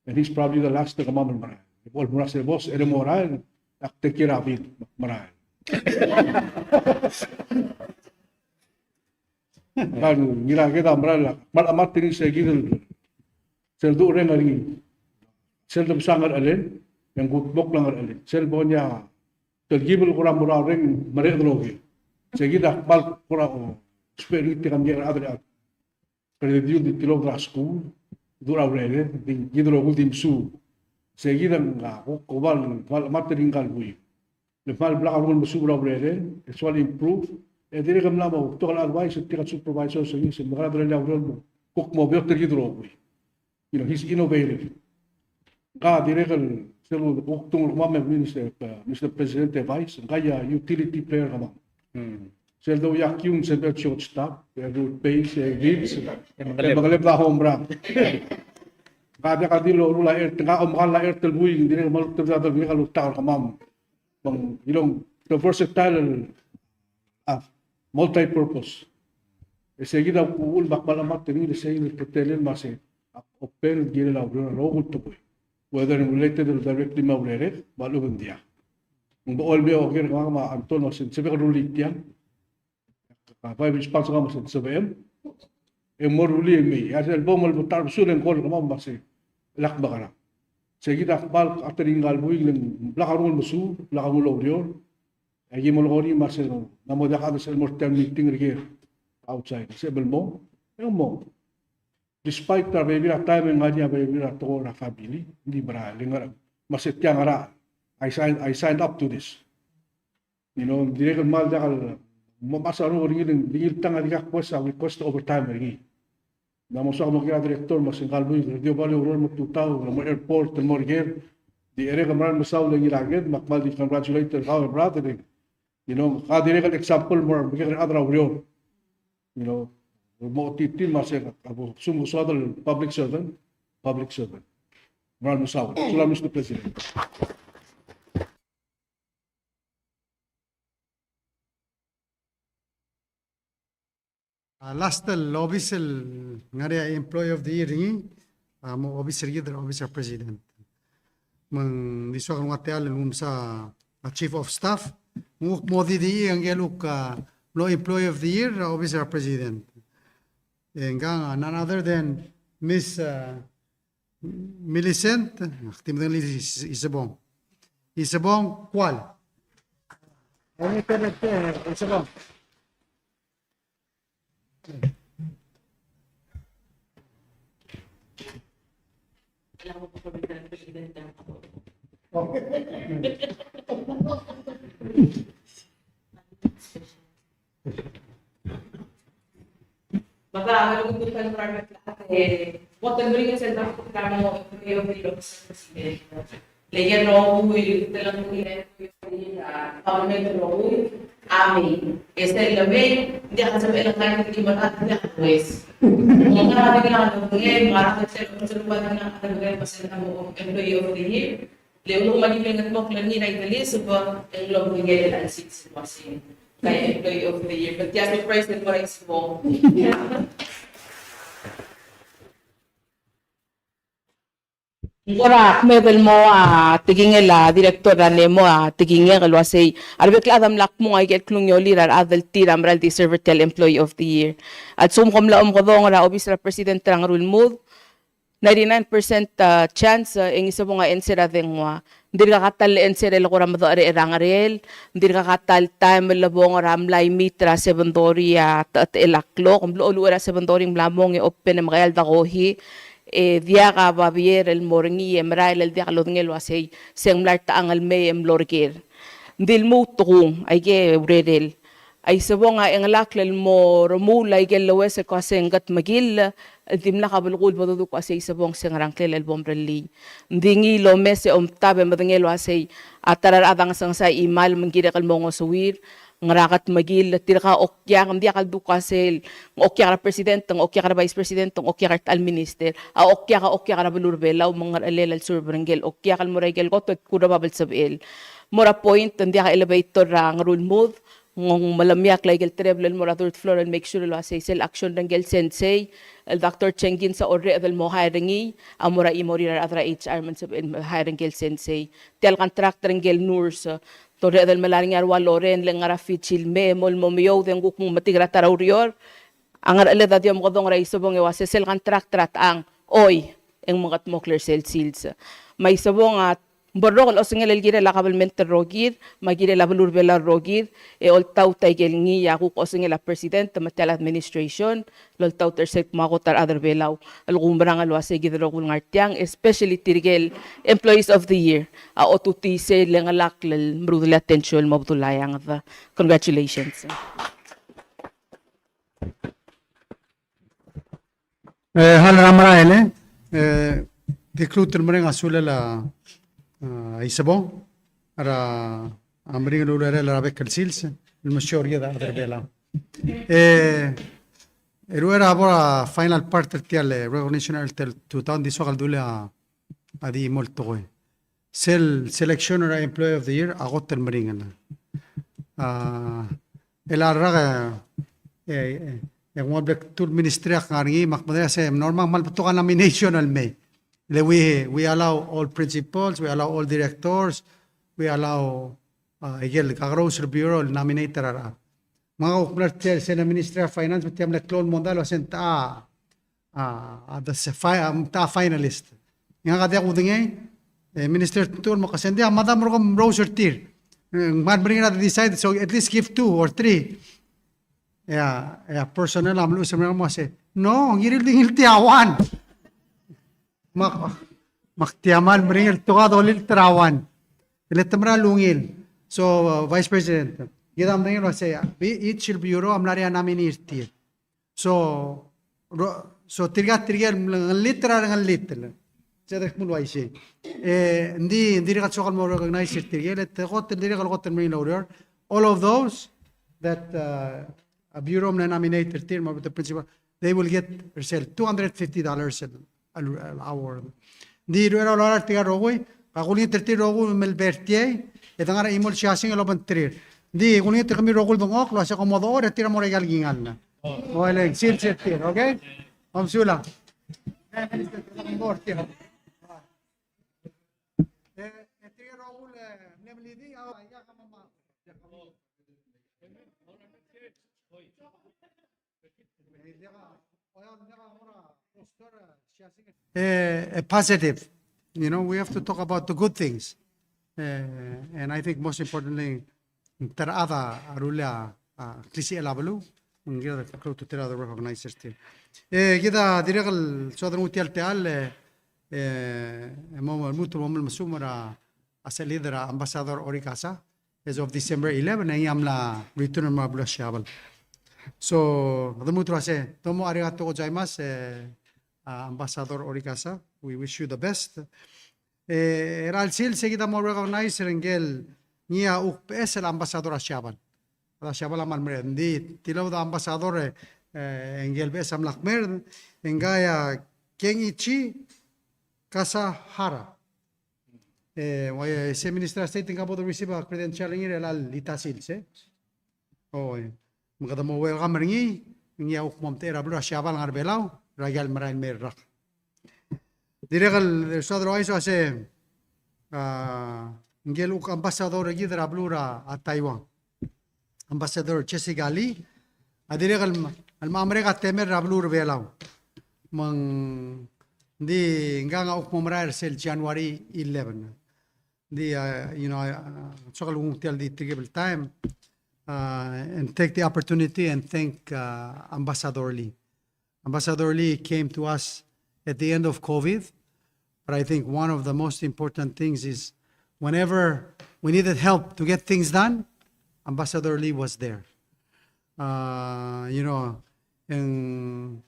And he's probably the last er kemam el merael. Bo el merael sel bos, e le mo rael, ak take care of it, merael. Ngka el Ngiraked a merael, kmal chemat er ngii se kid el, sel duchereng er ngii. Sel debesang er chelel, e ng kudmokl a ngerchelel. Sel bo er ngii a telkib el kora mo er a reng mereched el oker. Se kid a kmal kora, o, ousbech er ngii tirka el mle chad er a, kede di, di tilobed er a skuul, dmu er a urered, di kid el rokui el di mesuub. Se kid a ngak a kuk kmal, kmal chemat er ngii ngka el buik. Le kmal blak a rengul mesuub er a urered, e soal improve, e dirrek el mla mo betok el advice er tirka el supervisors er ngii, se mekerang e dirrek el ureor el mo kuk mo beot er kid el rokui. You know, he's innovative. Ngka dirrek el sel kuk tung er kemam, Mister, uh, Mister President, e Vice, ngka a utility player er kemam. Hmm. Sel douiakiu, sel bo el shortstop, e root base, e reach, e mengeleb a home run. Ngka a diak di loruul a ert, ngka a omekall a ert el buik, dirrek el mo oltobed a delongelek el oltak er kemam. Me ng, you know, the versatile, ah, multi-purpose. E se kid a uchul me ak kmal chemat er ngii, e se kid el teletelel me a se, ak open el kirel a ureor er a rokui el tekoi. Whether related el directly me a urered, me a lechub e ng diak. Ng bo el mei oker er kemam me a Anton me a se ng sebechek el rullii tiang. A bai response er kemam me a se ng sebechem. E mo rullii e mei. A sel bo el mo ta er a besul e ng call er kemam me a se lak mekerang. Se kid a kmal chemat er ngii ngka el buik, le ng blak a rengul mesuub, blak a rengul oureor. E aki mo lekoi me a se ng mo diak a chad el sel mo er tia el meeting er ker outside. Se bo el mo, e ng mo. Despite a bebil er a taem e ng ngar er ngii a bebil er a tekoi er a family, ng di merael, le ng ngar er a, me a se tia ngar er a, I signed, I signed up to this. You know, dirrek el kmal diak el mo mesa er ngii, ng di ngii el tang a dikea kues a request overtime er ngii. Ng mo soak el mo kiei er a director me a se ngka el buik, di oba el oureor el mo tutau, el mo airport, el mo er ker. Di dirrek el merael el mesaul e Ngiraked, me ak kmal di congratulate er kau, brother. You know, ka dirrek el example el mo er a remekekerei el chad er a ureor. You know, mo otitii me a se, a bo lsekum ke soad el public servant, public servant. Merael el mesaul. Sulang, Mister President. A last el obis el ngar er ngii a Employee of the Year er ngii, a mo obis er kid er a obis er a President. Me ng di soak el nguu a techall el nguu mesa a Chief of Staff, me ng kuk mo di di ngike el kuk, a, mlo Employee of the Year er a obis er a President. E ngka a none other than Miss, a, Millicent, ak di medengei el Is-, Isebong. Isebong Kual. Isebong. Baba, ang lungkot ng environment lahat, e, botel meringel sel bo kede mo, e, e, e, Le ikel rokui, telengkung el, a, government el rokui, a mei. E sel lemei, ng diak a sebechel el ngii el di merael, ng diak a ues. Ng ngar er ngii a lobengkel, me a rechad er sel, sel ua di ngar er ngii a lobengkel, me sel mo employee of the year. Le ulekum a di mle ngetmokl er ngii er a Idel, se bo, e ng lobengkel el sils el uasei. Ka employee of the year. But tia surprise el mo er a Isebong. Ng kora kmeed el mo a tekingel a director er a NEMO a tekingek el uasei a rebek el chad a mla kmung a ikel klungiolel a rechad el tir a mera el deserve er tia el employee of the year. A lsekum kom mla omekedong er a obis er a president er a Ngerulmud, ninety-nine percent, a, chance, a, e ng Isebong a answer a dengua. Ng dirkak a ta el answer el kora medecherecher er a ngerel, ng dirkak a ta el taem el lebong er a mlai meet er a seven thirty a techetechel a klok, ng mlo oluchel er a seven thirty ng mla mong e open e mekei a ldakohi, e diak a babier el mo er ngii e merael el diak lodengei el uasei, se ng mla er a techang el mei e mlo er ker. Ng di lmuut kung, aike urerel. A Isebong a chengelakl el mo remuul a ikel lewes el kmo se ng kedmekill, el dimlak a belkul el bo doduk el uasei Isebong se ngera ngklel el bo mrellii. Ng di ngii el omes e omtab e medengei el uasei a ta er a rechad a ngesengesai a chimal me ng kirek el mo ngosuir, ngera kedmekill, tirka okiak, ng diak el duk el uasei, ng okiak er a president, ng okiak er a vice president, ng okiak er a ta el minister, a okiak, a okiak er a beluu er a Belau, me ng ngerchelel el serve er ngike el okiak el mo er a ikel kot el kurebab el sebechel. Mo er a point, ng diak a elevator er a Ngerulmud, ng melemiakl a ikel terebel el mo er a third floor el make sure el uasei sel action er ngike el sensei, el Doctor Jenkins a orreched el mo hire er ngii, a mo er a chimorir a rechad er a H R me ng sebechel el hire er ngike el sensei. Tia el contract er ngike el nurse, te orreched el melai er ngii a rua Loren, le ngar er a Fiji el mei, mo el mo meoud e ng kuk metik er a ta er a ureor, a ngercheled a di omekedong er a Isebong e uasei sel contract er a techang, oi, e ng mengedmokl er sel sils. Me a Isebong a borrok el osengel el kirel a kabelment el rokir, me a kirel a beluu er a Belau el rokir, e oltaut a ikel ngii a kuk osengel a president, me tia el administration, el oltaut er sel kmo a kot a rechad er a Belau el kumerang el uasei kid el rokui el ngar tiang, especially tirke el employees of the year, a otutii sel chengelakl el meruul a attention el mo bedul a eanged. Congratulations. E, hal er a merael, e, di klou el mereng a sulel a, a, Isebong, er a, a meringel el ureor er a bek el sils, el mesiou er kid a rechad er a Belau. E, e ruchei er a bo er a final part er tia el recognition er tia el tutau, ng di soak el dulii a a di mo el tekoi. Sel selection er a Employee of the Year a kot el meringel. A, el a rak e, e, e, e ng ua bek el ministry a ngar er ngii, me ak medengei a se normal me ng betok a nomination el mei. Le we, we allow all principals, we allow all directors, we allow, a, ikel kakerous el bureau el nominate er a rechad. Me ngak a kuk mla er tia el sel Ministry of Finance, me tia mle klou el mondai el uasei ng techa, a, a, the se-, fi-, a, ng techa finalist. Ngak a diak kudengei, e, Minister Tingtuchel me kmo se ng diak, me a dam er kom rous er tir. E, ng kmal meringel a decide, so at least give two or three. E a, e a personnel a mluches el mereng el mo uasei, no, ng kirir el di ngii el tia one. Me ak, me ak tia kmal meringel, te ko a dolilt er a one. E le te mera el ungil. So, uh, Vice President, kid a meringel el uasei, e-, each el bureau a mla er ngii a nominee er tir. So, ro-, so tirka, tirke el ngellitel er a rengellitel. Se dirrek el kmo uaisei. E, ng di, ng dirrek el soak el mo recognize er tirke, e le te kot el dirrek el kot el meringel el oureor. All of those that, uh, a bureau a mle nominate er tir, me a principal, they will get er sel two hundred fifty dollars el, el, el award. Ng di ruchei er a ulaol er tirka el rokui, ka kulengit er tir el rokui me lebo er tiei, e de ngar er a chimo el siasing el obengterir. Ng di kulengit er kemiu el rokui el dengchokl el uasei kom mo dechor e tir a mo er aika el kingall. Mo el sils er tir, okay? Kom sulang. E, e tirka el rokui el, e, mle melidii, a, aika kemam a E, e, positive. You know, we have to talk about the good things. E, and I think most importantly, ng ta er a chad a rullii a, a klisichel a beluu, ng kid a klou a ultutelel a recognize er tir. E, kid a dirrek el soad el nguu tia el techall, e, e, e mo, mo lmuut el mo mesumech er a, a sel leader er a Ambassador Orikasa, as of December eleven, e ngii a mla return er a beluu er a Siabal. So, kede lmuut el uasei, domo arigato gozaimasu, e, a, Ambassador Orikasa, we wish you the best. E, er a chelsel se kid a mo recognize er ngike el ngii a kuk beches el ambassador er a Siabal. A Siabal a mal merek. Ng di tilobed a ambassador e, e ngike el beches a mla kmerd, e ngika a Kenichi Kasahara. E, ua, e, se Minister of State, ngika bo de receive a credential er ngii er a chelecha el sils, e. O, e. Me kede mo welcome er ngii, ngii a kuk mo omtechei er a beluu er a Siabal el ngar er a Belau, er a ikel merael mei el rak. Dirrek el, el soad el ouchais el uase, a, ngike el kuk ambassador er kid er a beluu er a, a Taiwan. Ambassador Jessica Lee, a dirrek el, el mo merek a temel er a beluu er a Belau. Me ng di ngkang a kuk mo merael er sel January eleven. Di, uh, you know, I, uh, soak el ungil tia el di tirke el time, uh, and take the opportunity and thank, uh, Ambassador Lee. Ambassador Lee came to us at the end of COVID, but I think one of the most important things is whenever we needed help to get things done, Ambassador Lee was there. Uh, you know, ng,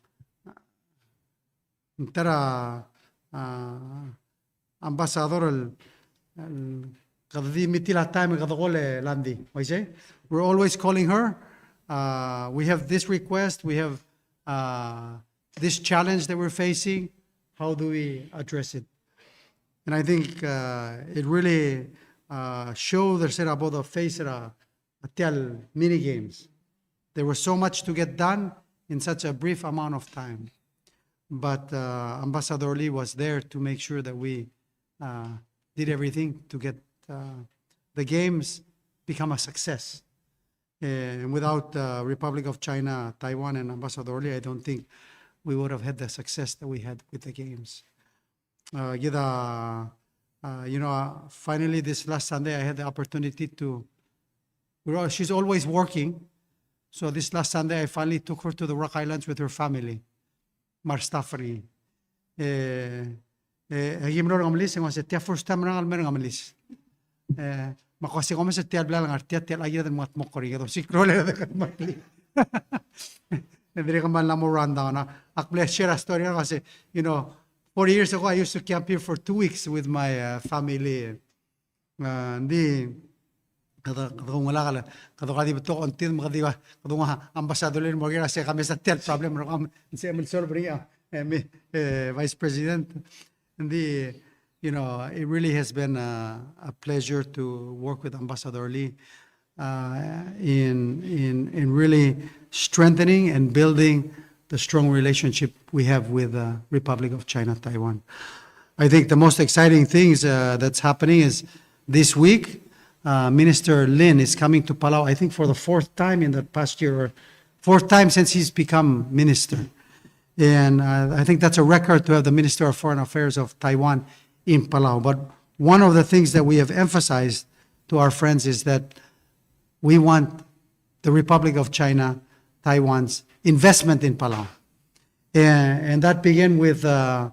ng ta er a, uh, ambassador el, el kede di meet er a time el kede call e Landy. Ua isei? We're always calling her. Uh, we have this request, we have, uh, this challenge that we're facing. How do we address it? And I think, uh, it really, uh, showed er sel bo doface er a, a tia el mini games. There was so much to get done in such a brief amount of time. But, uh, Ambassador Lee was there to make sure that we, uh, did everything to get, uh, the games become a success. And without, uh, Republic of China, Taiwan, and Ambassador Lee, I don't think we would have had the success that we had with the games. Uh, kid a, uh, you know, uh, finally this last Sunday I had the opportunity to, we're all, she's always working. So this last Sunday I finally took her to the Rock Islands with her family. Me a re staff er ngii. E, e, e aki mlo er a Ngemelis, e ng uase tia first time er ngak el mei er a Ngemelis. E, me ak uase komes er tia el blai el ngar tia, tia el kired el mngai el mo er ngii, e dosiik a rolel e de kmal. E dirrek el kmal mla mo rundown, a. Ak mle share a story er ngak el uase, you know, four years ago I used to camp here for two weeks with my, uh, family. Uh, ng di, kede, kede oungalek el, kede di betok a ongtid me kede di, kede ounga Ambassador Lee el mo er ngii el uase ka mesa tia el problem er kau, me ng sebechem el solve er ngii, e, me, e, Vice President. Ng di, you know, it really has been a, a pleasure to work with Ambassador Lee, uh, in, in, in really strengthening and building the strong relationship we have with the Republic of China, Taiwan. I think the most exciting things, uh, that's happening is this week, uh, Minister Lin is coming to Palau, I think for the fourth time in the past year, or fourth time since he's become minister. And, uh, I think that's a record to have the Minister of Foreign Affairs of Taiwan in Palau. But one of the things that we have emphasized to our friends is that we want the Republic of China, Taiwan's investment in Palau. And, and that began with, uh,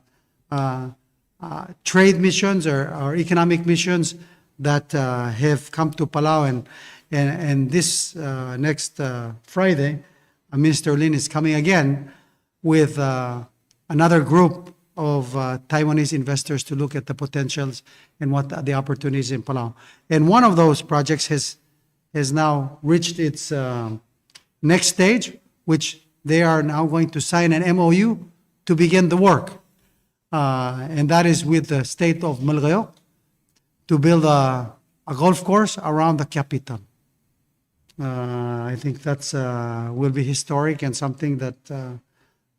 uh, uh, trade missions or, or economic missions that, uh, have come to Palau. And, and, and this, uh, next, uh, Friday, uh, Minister Lin is coming again with, uh, another group of, uh, Taiwanese investors to look at the potentials and what the opportunities in Palau. And one of those projects has, has now reached its, uh, next stage, which they are now going to sign an M O U to begin the work. Uh, and that is with the state of Melekeok to build a, a golf course around the capital. Uh, I think that's, uh, will be historic and something that, uh,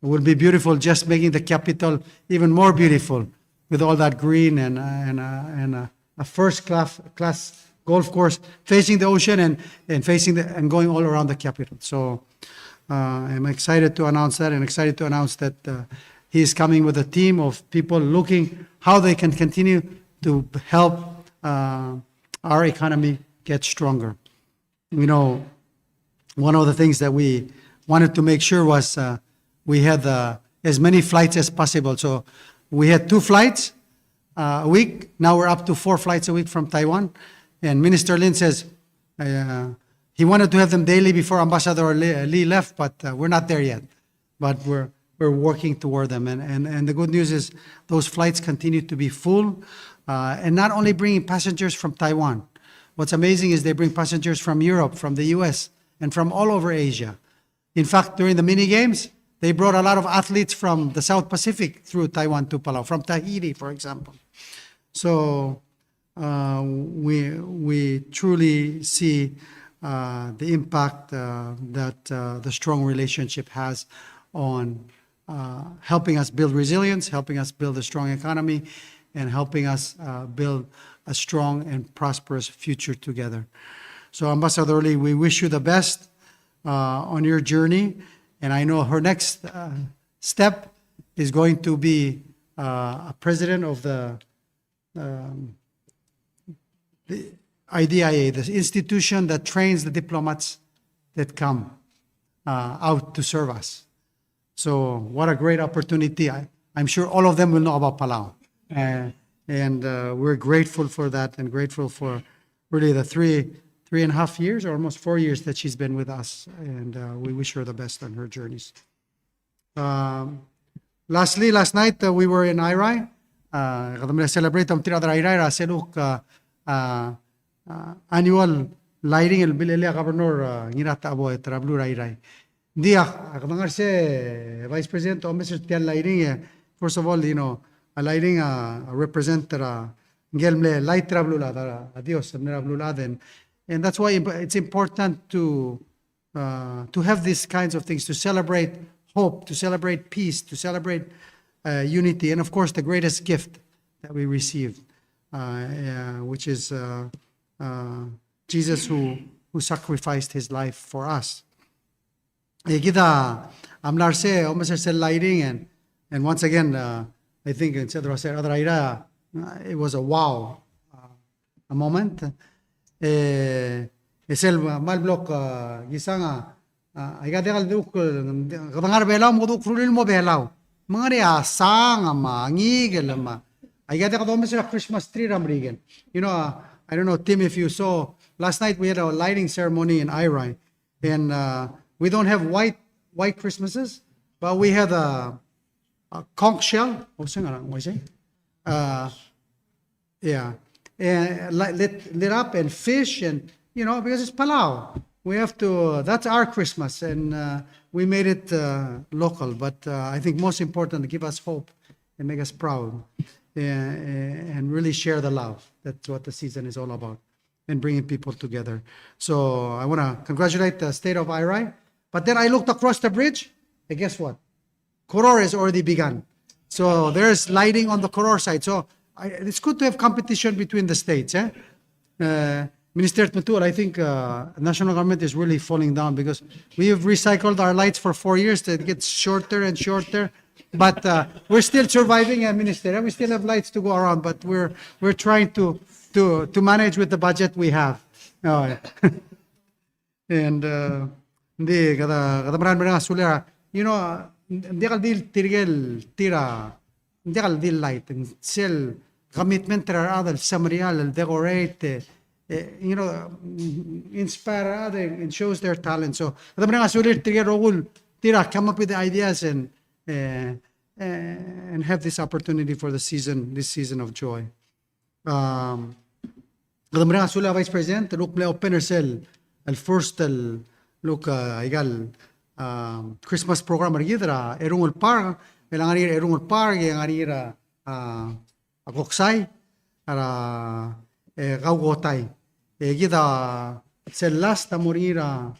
will be beautiful, just making the capital even more beautiful with all that green and, uh, and, uh, and, uh, a first class, class golf course facing the ocean and, and facing the, and going all around the capital. So, uh, I'm excited to announce that and excited to announce that, uh, he is coming with a team of people looking how they can continue to help, uh, our economy get stronger. You know, one of the things that we wanted to make sure was, uh, we had, uh, as many flights as possible. So we had two flights, uh, a week. Now we're up to four flights a week from Taiwan. And Minister Lin says, uh, he wanted to have them daily before Ambassador Lee, Lee left, but, uh, we're not there yet. But we're, we're working toward them. And, and, and the good news is those flights continue to be full, uh, and not only bringing passengers from Taiwan. What's amazing is they bring passengers from Europe, from the U S, and from all over Asia. In fact, during the mini games, they brought a lot of athletes from the South Pacific through Taiwan to Palau, from Tahiti, for example. So, uh, we, we truly see, uh, the impact, uh, that, uh, the strong relationship has on, uh, helping us build resilience, helping us build a strong economy, and helping us, uh, build a strong and prosperous future together. So, Ambassador Lee, we wish you the best, uh, on your journey. And I know her next, uh, step is going to be, uh, a president of the, um, the I D I A, the institution that trains the diplomats that come, uh, out to serve us. So what a great opportunity. I, I'm sure all of them will know about Palau. Uh, and, uh, we're grateful for that and grateful for really the three, three and a half years or almost four years that she's been with us. And, uh, we wish her the best on her journeys. Um, lastly, last night, uh, we were in Airai. Uh, kede mle celebrate a omtir a rechad er a Airai er a sel kuk, uh, uh, annual lighting el bilelii a Governor, uh, Ngiratecheboet er a beluu er a Airai. Ng di a, a kede ngar er sei, Vice President, omes er tia el lighting, e, first of all, you know, a lighting, uh, represent er a, ngike el mle light er a beluulechad, a, a Dios el mle er a beluulechad, and, and that's why imp-, it's important to, uh, to have these kinds of things, to celebrate hope, to celebrate peace, to celebrate, uh, unity, and of course, the greatest gift that we received, uh, uh, which is, uh, uh, Jesus who, who sacrificed his life for us. E kid a mla er sei, omes er sel lighting, and, and once again, uh, I think, e sel, sel, uh, it was a wow, uh, a moment. E, e sel, uh, kmal blo, uh, kisang a, uh, aika diak el duk, uh, kede ngar er a Belau, me kede kuk rullii el mo Belau. Me ng ngar er ngii a sang, me a ngikel, me aika diak domes er a Christmas tree er a Merikel. You know, uh, I don't know, Tim, if you saw, last night we had a lighting ceremony in Airai. And, uh, we don't have white, white Christmases, but we had a, a conch shell. Oh, sing around, what you say? Uh, yeah. And li-, lit, lit up and fish and, you know, because it's Palau. We have to, that's our Christmas, and, uh, we made it, uh, local. But, uh, I think most important, give us hope and make us proud, and, and really share the love. That's what the season is all about. And bringing people together. So I wanna congratulate the state of Airai. But then I looked across the bridge, and guess what? Koror has already begun. So there's lighting on the Koror side. So I, it's good to have competition between the states, eh? Uh, Minister Tmetuchl, I think, uh, national government is really falling down because we have recycled our lights for four years. They get shorter and shorter. But, uh, we're still surviving, uh, Minister. We still have lights to go around, but we're, we're trying to, to, to manage with the budget we have. Oh, yeah. And, uh, ng di, kede, kede mera el mereng a sulir, you know, ng diak el di tirke el tir a, ng diak el di light, sel commitment er a rechad el semeriar el decorate, eh, you know, inspire a rechad and shows their talent. So, kede mereng a sulir tirke el rokui el tir a come up with the ideas and, eh, eh, and have this opportunity for the season, this season of joy. Um, kede mereng a sulir a Vice President, el kuk mle open er sel, el first, el kuk, uh, aika el, um, Christmas program er kid er a Erungel Park, el ngar er ngii er a Erungel Park, e ngar er ngii er a, uh, a Koksai, er a, e, Kaukotai. E kid a sel last a mo er ngii er a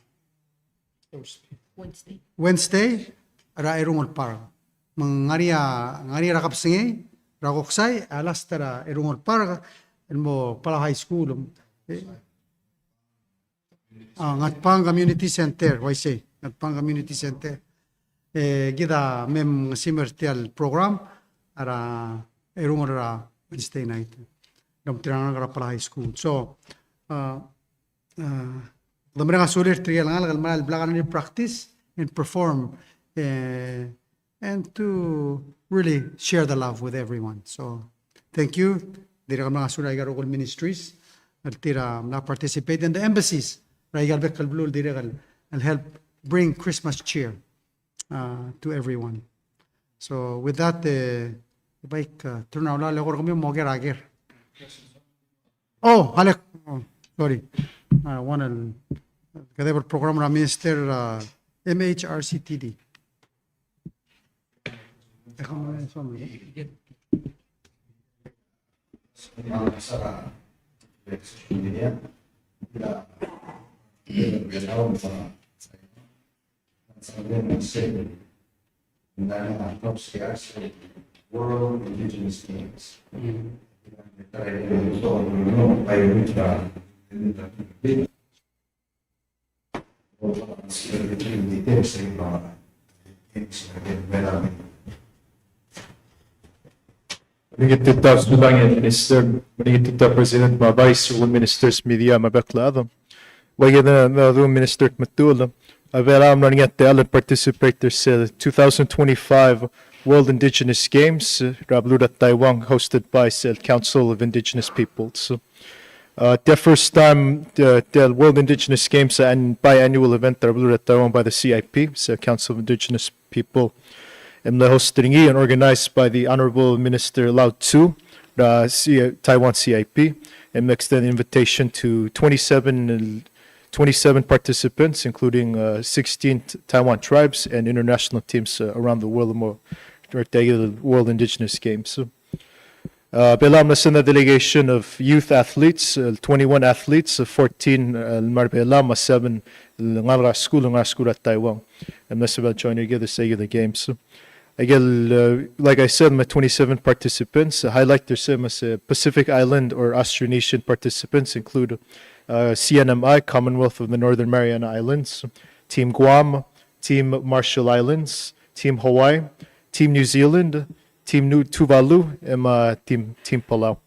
Wednesday. Wednesday, er a Erungel Park. Me ng ngar er ngii a, ngar er ngii er a kebesengei er a Koksai, a last er a Erungel Park, el mo Palau High School. E, a, Ngatpang Community Center, uaisei, Ngatpang Community Center. E, kid a mei me ng simer tia el program, er a Erungel er a Wednesday night. Dom tirang er a Palau High School. So, a, a, kede mereng a sulir tirke el ngalek el mera el blak a practice and perform, e, and to really share the love with everyone. So, thank you. Dirrek el mereng a sulir aika el rokui el ministries el tir a mla participate in the embassies er aika el bek el beluu el dirrek el, el help bring Christmas cheer, uh, to everyone. So with that, e, bai, e, turn a ula el eko er kemiu el mo ker a ker. Oh, alek. Oh, sorry. A, one el, kede bo el program er a Minister, a, M H R C T D. World Indigenous Games. Meringel tutau, Sulang Minister, meringel tutau President me a Vice, Ministers, media, me a bek el chad. Ua ikid a, a, Minister Tmetuchl, a Belau a mla er ngii a techall el participate er sel two thousand twenty-five World Indigenous Games, er a beluu er a Taiwan, hosted by sel Council of Indigenous Peoples. Uh, the first time the, the World Indigenous Games, a biannual event er a beluu er a Taiwan by the C I P, sel Council of Indigenous People. E mle host er ngii and organized by the Honorable Minister Lao Tzu, er a C-, Taiwan C I P. E mle extend invitation to twenty-seven, twenty-seven participants, including, uh, sixteen t-, Taiwan tribes and international teams, uh, around the world, mo er tia el World Indigenous Games. Uh, Belau a mla send a delegation of youth athletes, uh, twenty-one athletes, uh, fourteen, uh, el mla er a Belau, me a seven el ngalek er a skuul, ngalek er a skuul er a Taiwan. E mla sebechel join er kid er se el games. Aike el, uh, like I said, me a twenty-seven participants, uh, highlight er se me a se Pacific Island or Austronesian participants include, uh, C N M I, Commonwealth of the Northern Mariana Islands, Team Guam, Team Marshall Islands, Team Hawaii, Team New Zealand, Team Nu-, Tuvalu, e me a Team, Team Palau.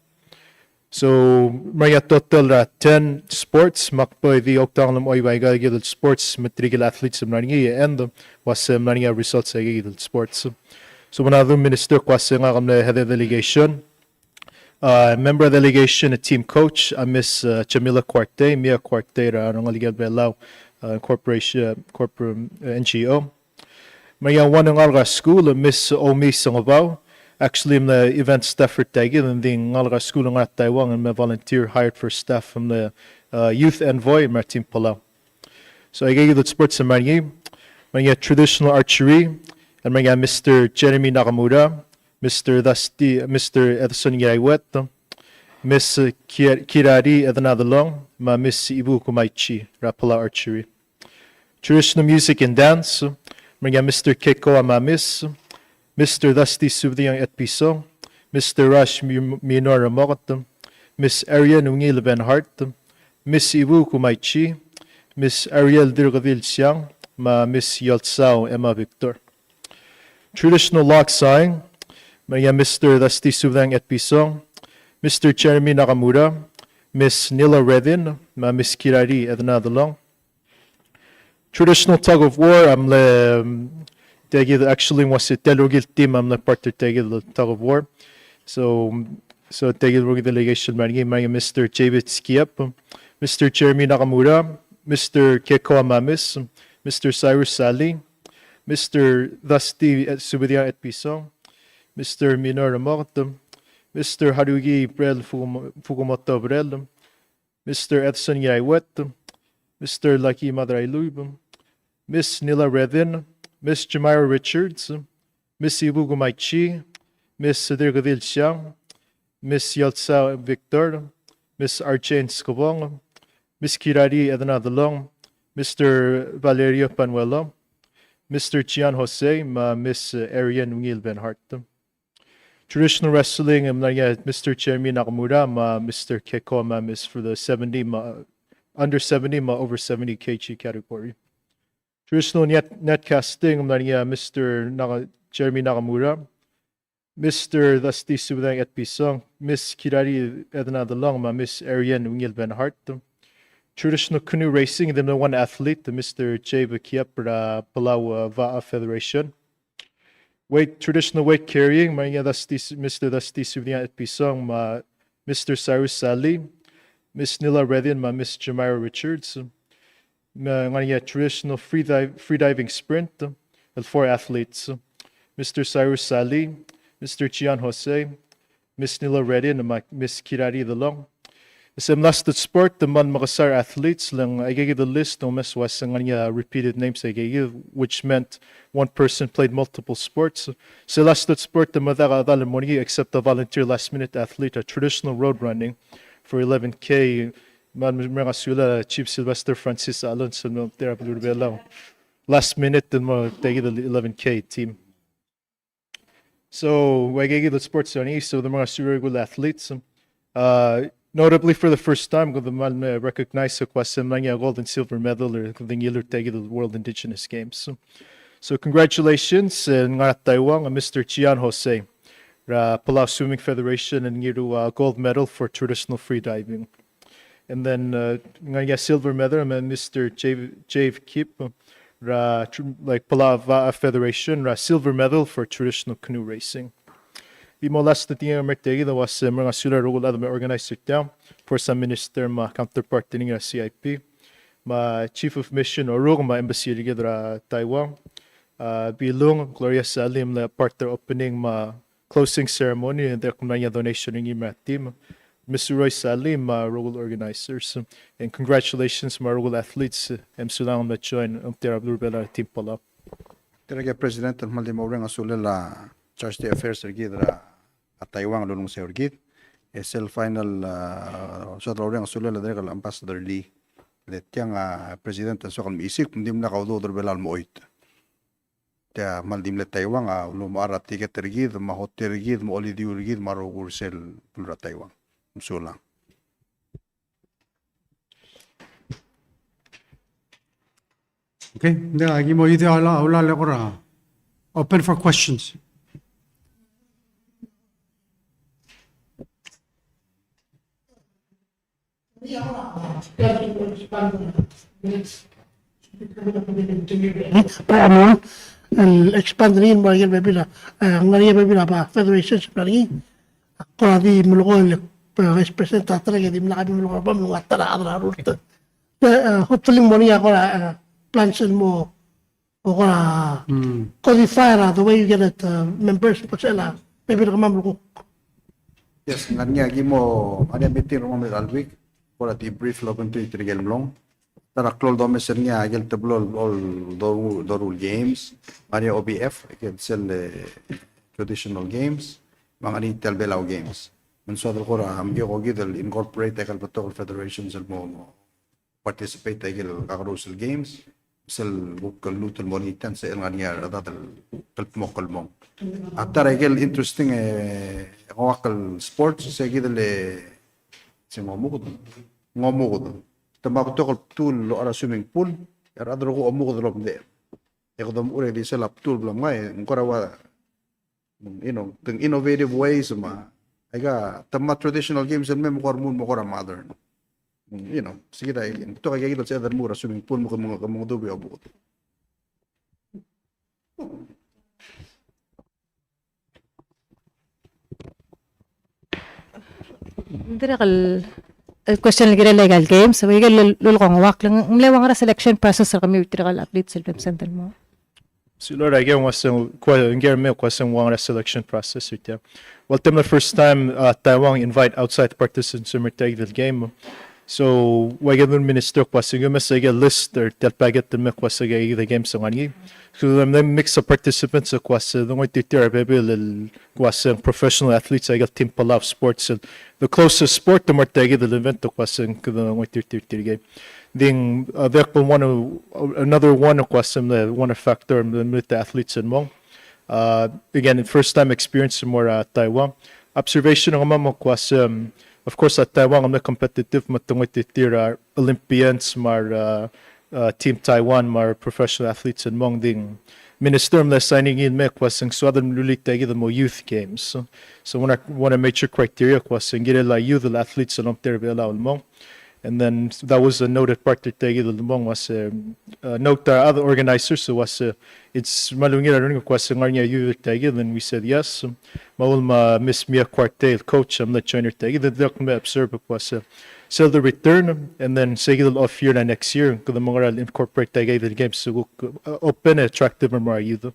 So, mla er ngii a total er a ten sports, me ak bo di oktang el mo bai aika el sports, me tirke el athletes el mla er ngii, and ua se mla er ngii a results er aika el sports. So, me a Honorable Minister, kuk ua se ngak a mle head er a delegation. Uh, member of delegation, a team coach, a Miss, uh, Jamila Kuartei, Mia Kuartei, er a Rengelekel Belau, uh, Corporation, Corpor-, uh, N G O. Me a one el ngalek er a skuul, Miss Omi Sengebau. Actually, me a event staff er tia kid, and then ngalek er a skuul el ngar er a Taiwan, and me a volunteer hired for staff from the, uh, youth envoy, me a Team Palau. So, aika el sports el mla er ngii, me a traditional archery, el mla er ngii a Mister Jeremy Nakamura, Mister Dusty, Mister Edson Ngiraiwet, Miss Kir-, Kirari Edna Delong, me a Miss Ibu Kumaichi, er a Palau Archery. Traditional music and dance, me a Mister Keiko Amamis, Mister Dusty Subdiang Etpison, Mister Rush Mi-, Minor Mokot, Miss Arian Ungil Van Hart, Miss Ibu Kumaichi, Miss Ariel Dirkadil Siang, me a Miss Yoltsau Emma Victor. Traditional log sawing, me a Mister Dusty Subdiang Etpison, Mister Jeremy Nakamura, Miss Nila Redin, me a Miss Kirari Edna Delong. Traditional tug of war, a mle, um, tia kid actually ua se tia el rokui el team a mle part er tia kid el tug of war. So, so tia kid el rokui el delegation el mla er ngii, me a Mister David Skiep, Mister Jeremy Nakamura, Mister Keiko Amamis, Mister Cyrus Sali, Mister Dusty Subediang Etpison, Mister Minor Mokot, Mister Haruki Brel Fukumo-, Fukumoto Brel, Mister Edson Ngiraiwet, Mister Lucky Madrailub, Miss Nila Redin, Miss Jamira Richards, Miss Ibu Kumaichi, Miss Dirkadil Siang, Miss Yeltsa Victor, Miss Arjane Skebong, Miss Kirari Edna Delong, Mister Valerio Panuelo, Mister Gian Jose, me a Miss Arian Ungil Van Hart. Traditional wrestling, e mla er ngii a Mister Jeremy Nakamura, me a Mister Keiko Amamis for the seventy, me a, under seventy, me a over seventy K G category. Traditional net-, netcasting, e mla er ngii a Mister Naka-, Jeremy Nakamura, Mister Dusty Subedang Etpison, Miss Kirari Edna Delong, me a Miss Arian Ungil Van Hart. Traditional canoe racing, e mla er ngii a one athlete, Mister Jay Vakiep, er a Palau, uh, Va'a Federation. Weight, traditional weight carrying, e mla er ngii a Dusty, Mister Dusty Subediang Etpison, me a Mister Cyrus Sali, Miss Nila Redin, me a Miss Jamira Richards. Me a ngar er ngii a traditional free dive, free diving sprint, el four athletes. Mister Cyrus Sali, Mister Gian Jose, Miss Nilo Reddy, me a Miss Kirari Delong. Isei el last sport, te kmal mekesai er a athletes, le ng aikakid el list, ng mes uase ng ngar er ngii a repeated names aikakid, which meant one person played multiple sports. Isei el last sport, te medakt a chedal el mo er ngii, except a volunteer last minute athlete, a traditional road running for eleven K. Me a mereng a sulel a Chief Sylvester Francis Alonso, el mo er a beluu er a Belau. Last minute, el mo er aikakid el eleven K team. So, aikakid el sports er ngii, so the mereng a sulel a rokui el athletes. Uh, notably for the first time, kede kmal recognize el kmo se ng ngar er ngii a gold and silver medal er kede ngiluu er aikakid el World Indigenous Games. So, so congratulations, e ng ngar er a Taiwan, a Mister Gian Jose. Er a Palau Swimming Federation, e ng ngiluu a gold medal for traditional free diving. And then, uh, ng ngar er ngii a silver medal, me a Mister Jave, Jave Kip, er a tr-, like, Palau Va'a Federation, er a silver medal for traditional canoe racing. Di mo last thing er aikakid el uase mereng a sulel a rokui el chad el me organize er tiang, of course a minister me a counterpart er ngii er a C I P, me a chief of mission er a rokui me a embassy er kid er a Taiwan, uh, Bilung, Gloria Sali, el mle part er a opening me a closing ceremony, e ng dirrek el mla er ngii a donation er ngii me a team. Mister Roy Sali me a rokui el organizers. And congratulations me a rokui el athletes, e mesulang el mla join, el mo er a beluu er a Belau er a Team Palau. Tirke el President, el kmal di mo mereng a sulel a Charge de Affairs er kid er a Taiwan el ulengeseu er kid. E sel final, a, soad el mereng a sulel a dirrek el Ambassador Lee. Le tiang a President a soak el mechisik, me ng dimlak a udoud er a Belau el mo choit. Tia kmal di mle Taiwan a ulemechar a ticket er kid, me a hotel er kid, me a olidiu er kid, me a rokui er sel beluu er a Taiwan. Mesulang. Okay, ng di aki mo idi a ula, ula le kora open for questions. Bai, a mo, el expand er ngii el mo er a ikel bebil a, e, ng ngar er ngii a bebil a ba federation el mla er ngii. Ak kora di melekoi el, e, Vice President a ta er a ke dimlak a di melekoi a ba melekoi a ta er a chad er a rurt. E, e, hopefully ng mo er ngii a kora, e, plans el mo, o kora codify er a the way you get it, e, members, ko sel a bebil er kemam el kuk. Yes, ng ngar er ngii a ki mo, ngar er ngii a meeting er kemam er a last week, kora debrief el obengterir tirke el mlong. Ta er a klou el domes er ngii a ikel teblo el, el doru-, doruul games, ngar er ngii a O B F, ikel sel, e, traditional games, me a ngar er ngii tia el Belau Games. Me ng soad el kora mkiei kid el incorporate a ikel betok el federations el mo, mo participate a ikel kakerous el games, sel kuk lmuut el mo er ngii tiang, sel ngar er ngii a rechad el kldmokl el mong. A ta er a ikel interesting, e, ngak el sports, se kid el, e, se ng omuked. Ng omuked. Te mo betok el btuul el locha er a swimming pool, e a rechad el rokui a omuked el omdecheb. E kede mo er a di sel a btuul el bla mngai, e ng kora ua, you know, the innovative ways me a, aika, te mo traditional games el mei me kora mo, mo kora modern. You know, se kid a, betok aika kid el sebeched el mo er a swimming pool me ke mo, ke mo mengedecheduch e omuked. Ng dirrek el, el question el kirel aika el games, se bai ikel lul-, lulekongeuakl, ng mle ua ngera selection process er kemiu tirke el athletes el bla msend el mo. Sulang er a ikel uaseng, kua, ng kirel me uaseng ua ngera selection process er tia. Well, tia mle first time, uh, Taiwan invite outside participants er tia el game. So, ua ikel minister kua se ng mesa ikel list er tia el packet el me kua se ikel games a ngar er ngii. So, the mix of participants kua se ng ngoititerir a bebil el kua se ng professional athletes a ikel Team Palau sports. The closest sport el mo er tia el event kua se ng kede ngoititerir tirke. Ng di, uh, dirrek el one, another one kua se ng one factor el mle athletes el mong. Uh, again, first time experience el mo er a Taiwan. Observation er kemam kua se, um, of course, a Taiwan a mle competitive me te ngoititerir a Olympians me a, uh, uh, Team Taiwan me a professional athletes el mong. Ng di minister a mle signing el me kua se ng soad el mluut er tia el mo youth games. So, so one, one of major criteria kua se ng kirel a youth el athletes el omtechei er a Belau el mong. And then that was a noted part er tia el mong, was, uh, uh, note er a other organizers, so was, uh, it's me a ungil er ngii kua se ng ngar er ngii a youth er tia el, and we said yes. Me a uchul me a Miss Mia Kuartei, coach, a mle join er tia el, dirrek el me observe kua se, sel the return, and then se kid el off year er a next year, kede mo ngera el incorporate tia el games, so kuk, uh, open, attractive er a mo er a youth.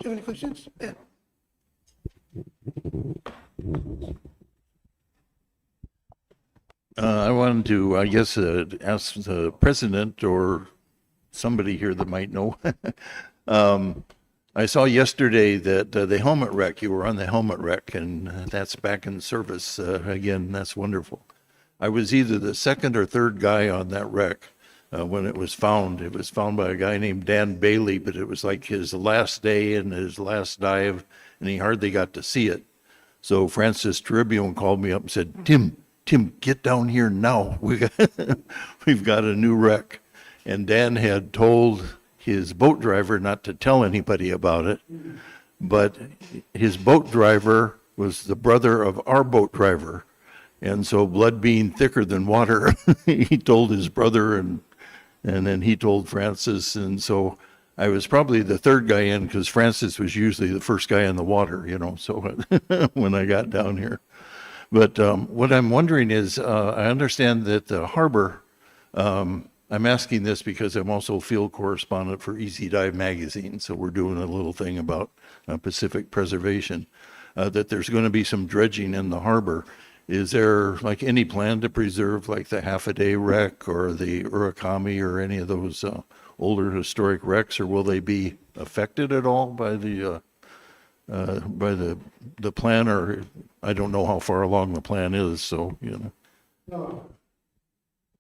you have any questions? Yeah. Uh, I wanted to, I guess, uh, ask the president or somebody here that might know. Um, I saw yesterday that, uh, the helmet wreck, you were on the helmet wreck, and, uh, that's back in service, uh, again. That's wonderful. I was either the second or third guy on that wreck, uh, when it was found. It was found by a guy named Dan Bailey, but it was, like, his last day and his last dive, and he hardly got to see it. So Francis Teribiong called me up and said, "Tim, Tim, get down here now. We got, we've got a new wreck." And Dan had told his boat driver not to tell anybody about it, but his boat driver was the brother of our boat driver. And so, blood being thicker than water, he told his brother, and, and then he told Francis. And so I was probably the third guy in, 'cause Francis was usually the first guy in the water, you know, so when I got down here. But, um, what I'm wondering is, uh, I understand that the harbor, um, I'm asking this because I'm also field correspondent for Easy Dive magazine, so we're doing a little thing about, uh, Pacific preservation, uh, that there's gonna be some dredging in the harbor. Is there, like, any plan to preserve, like, the Half a Day wreck or the Urakami or any of those, uh, older historic wrecks, or will they be affected at all by the, uh, uh, by the, the plan? Or I don't know how far along the plan is, so, you know.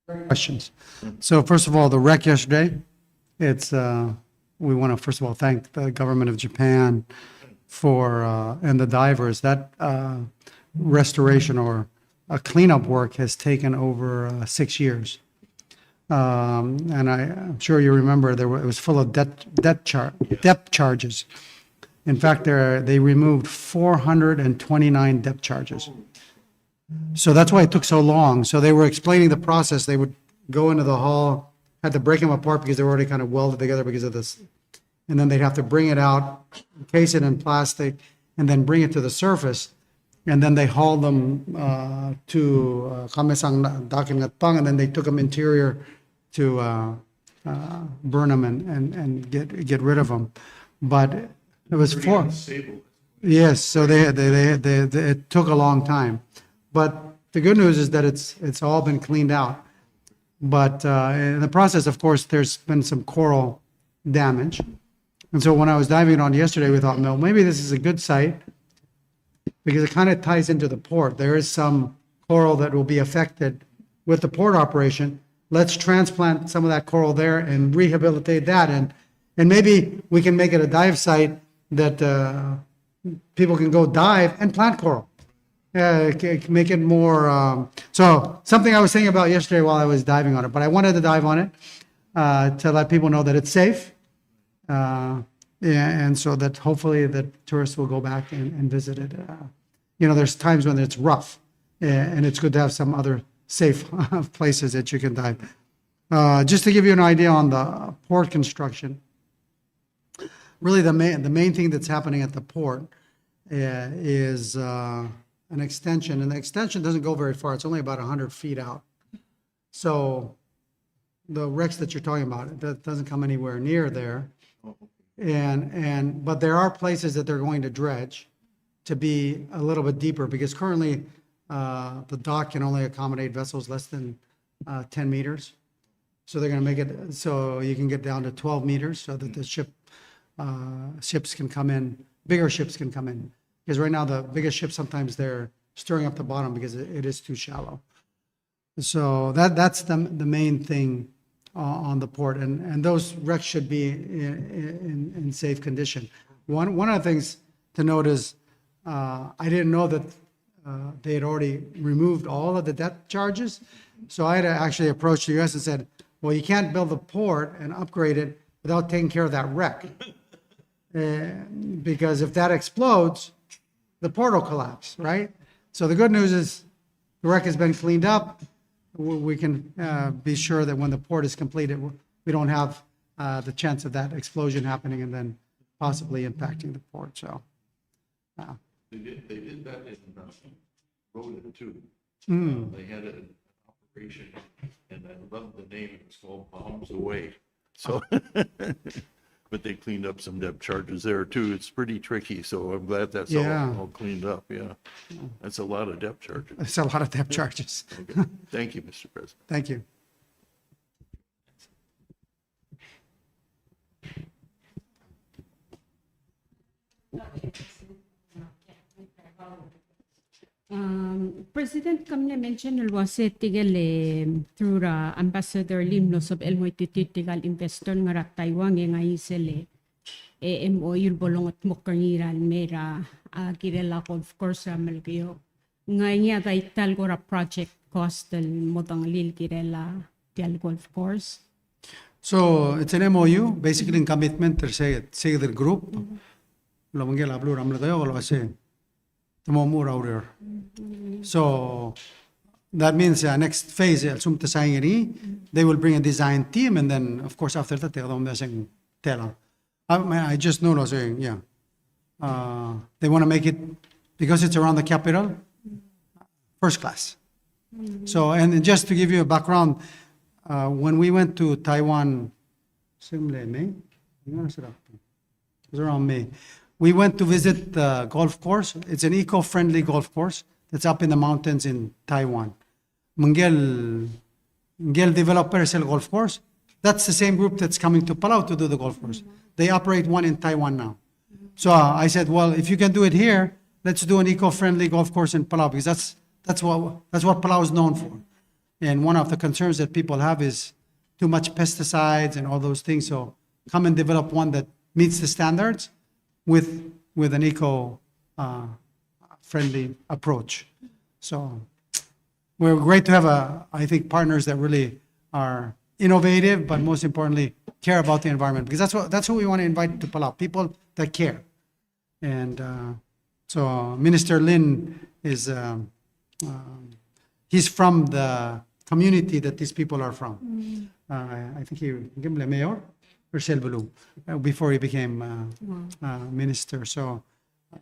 Great questions. So first of all, the wreck yesterday, it's, uh, we wanna first of all thank the government of Japan for, uh, and the divers. That, uh, restoration or a cleanup work has taken over, uh, six years. Um, and I, I'm sure you remember there were, it was full of debt, debt char-, depth charges. In fact, there, they removed four hundred and twenty-nine depth charges. So that's why it took so long. So they were explaining the process. They would go into the hull, had to break them apart because they were already kind of welded together because of this. And then they'd have to bring it out, encase it in plastic, and then bring it to the surface. And then they hauled them, uh, to, uh, Kamesang Dock in Ngatpang, and then they took them interior to, uh, uh, burn them and, and, and get, get rid of them. But it was four. Yes, so they, they, they, they, they, it took a long time. But the good news is that it's, it's all been cleaned out. But, uh, in the process, of course, there's been some coral damage. And so when I was diving on yesterday, we thought, "No, maybe this is a good site," because it kind of ties into the port. There is some coral that will be affected with the port operation. Let's transplant some of that coral there and rehabilitate that. And, and maybe we can make it a dive site that, uh, people can go dive and plant coral. Uh, c-, c-, make it more, um, so something I was thinking about yesterday while I was diving on it, but I wanted to dive on it, uh, to let people know that it's safe. Uh, yeah, and so that hopefully the tourists will go back and, and visit it. Uh, you know, there's times when it's rough, uh, and it's good to have some other safe places that you can dive. Uh, just to give you an idea on the port construction, really the main, the main thing that's happening at the port, uh, is, uh, an extension, and the extension doesn't go very far. It's only about a hundred feet out. So the wrecks that you're talking about, that doesn't come anywhere near there. And, and, but there are places that they're going to dredge to be a little bit deeper, because currently, uh, the dock can only accommodate vessels less than, uh, ten meters. So they're gonna make it so you can get down to twelve meters so that the ship, uh, ships can come in, bigger ships can come in. Because right now the biggest ships, sometimes they're stirring up the bottom because it, it is too shallow. So that, that's the, the main thing on, on the port, and, and those wrecks should be in, in, in safe condition. One, one of the things to note is, uh, I didn't know that, uh, they had already removed all of the depth charges. So I had to actually approach the U S and said, "Well, you can't build the port and upgrade it without taking care of that wreck." Uh, because if that explodes, the port will collapse, right? So the good news is the wreck has been cleaned up. W-, we can, uh, be sure that when the port is completed, w-, we don't have, uh, the chance of that explosion happening and then possibly impacting the port. So, uh, They did, they did that in, uh, Rota too. Mm. Uh, they had an operation, and I love the name, it was called Bombs Away. So, But they cleaned up some depth charges there too. It's pretty tricky, so I'm glad that's all, yeah, all cleaned up, yeah. That's a lot of depth charges. It's a lot of depth charges. Okay. Thank you, Mister President. Thank you. Um, President, ke mle mention el uase tirke el, e, through er a Ambassador Lin el mlo sebechel el ngoititerir tirke el investor el ngar er a Taiwan, e ngai sel, e, M O U el bo longetmokl er ngii er a lemei er a, a, kirel a golf course er a Melekeok. Ngai ngii a daitai el kora project cost el mo dengelii el kirel a tia el golf course. So it's an M O U, basically a commitment er se, se el group. Lobengkel a beluu er a Melekeok el uase te mo omuchel er a ureor. So that means, uh, next phase, a lsekum te sign er ngii, they will bring a design team, and then, of course, after that, te kede omdasu e ng tela. I, I just know, no, saying, yeah. Uh, they want to make it, because it's around the capital, first class. So, and just to give you a background, uh, when we went to Taiwan, same May, you know, sort of, it was around May. We went to visit the golf course. It's an eco-friendly golf course that's up in the mountains in Taiwan. Me ngike el, ngike el developer er sel golf course, that's the same group that's coming to Palau to do the golf course. They operate one in Taiwan now. So, uh, I said, "Well, if you can do it here, let's do an eco-friendly golf course in Palau, because that's, that's what, that's what Palau is known for." And one of the concerns that people have is too much pesticides and all those things. So come and develop one that meets the standards with, with an eco, uh, friendly approach. So we're great to have, a, I think, partners that really are innovative, but most importantly, care about the environment, because that's what, that's who we want to invite to Palau, people that care. And, uh, so Minister Lin is, um, um, he's from the community that these people are from. Uh, I think he became the mayor er sel beluu, uh, before he became, uh, uh, minister. So, uh,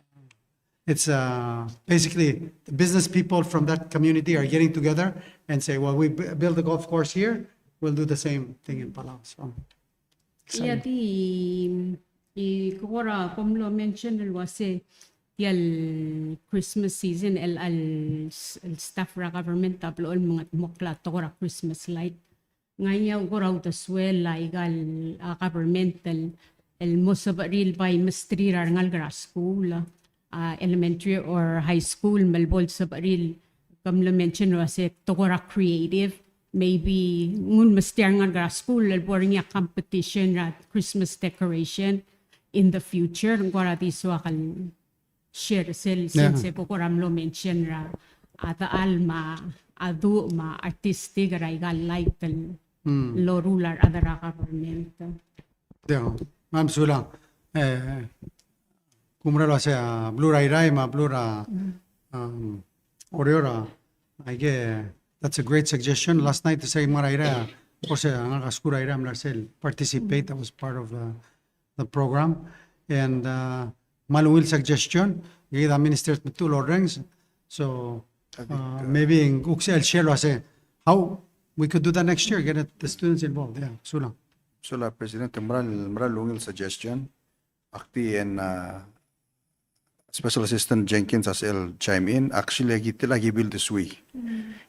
it's, uh, basically the business people from that community are getting together and say, "Well, we b-, build a golf course here, we'll do the same thing in Palau." So, ia exciting. Di, e, ke kora, kom mlo mention el uase tia el Christmas season, el, el, el staff er a government a blechoel mengetmokl a tekoi er a Christmas light. Ngai a kora uldesuel a ikal, a, government el, el mo sebechir el bai mesterir a rengalek er a skuul, a, elementary or high school, me le bo el sebechir el, ke mlo mention el uase tekoi er a creative, maybe ng ulemesterir a rengalek er a skuul el bo er ngii a competition er a Christmas decoration in the future, ng kora di soak el share sel, yeah, since e ke kora mlo mention er a, a dechal me a, a duch me a artistic er a ikal light el, mm, loruul a rechad er a government. Ia, me a mesulang. E, kumerang el uase a beluu er a Irrai me a beluu er a, um, Oreor a, aike, that's a great suggestion. Last night, se mla er a Irrai, of course, a ngalek er a skuul er a Irrai a mla er sel participate, that was part of the, the program. And, uh, me a ungil suggestion, kid a minister me te orrenges. So, uh, maybe ng kuk sel share el uase how we could do that next year, get it, the students involved. Yeah, sulang. Sulang, President, mera el, mera el ungil suggestion. Ak di, and, uh, Special Assistant Jenkins a sel chime in, actually, aki tia el aki build a sui.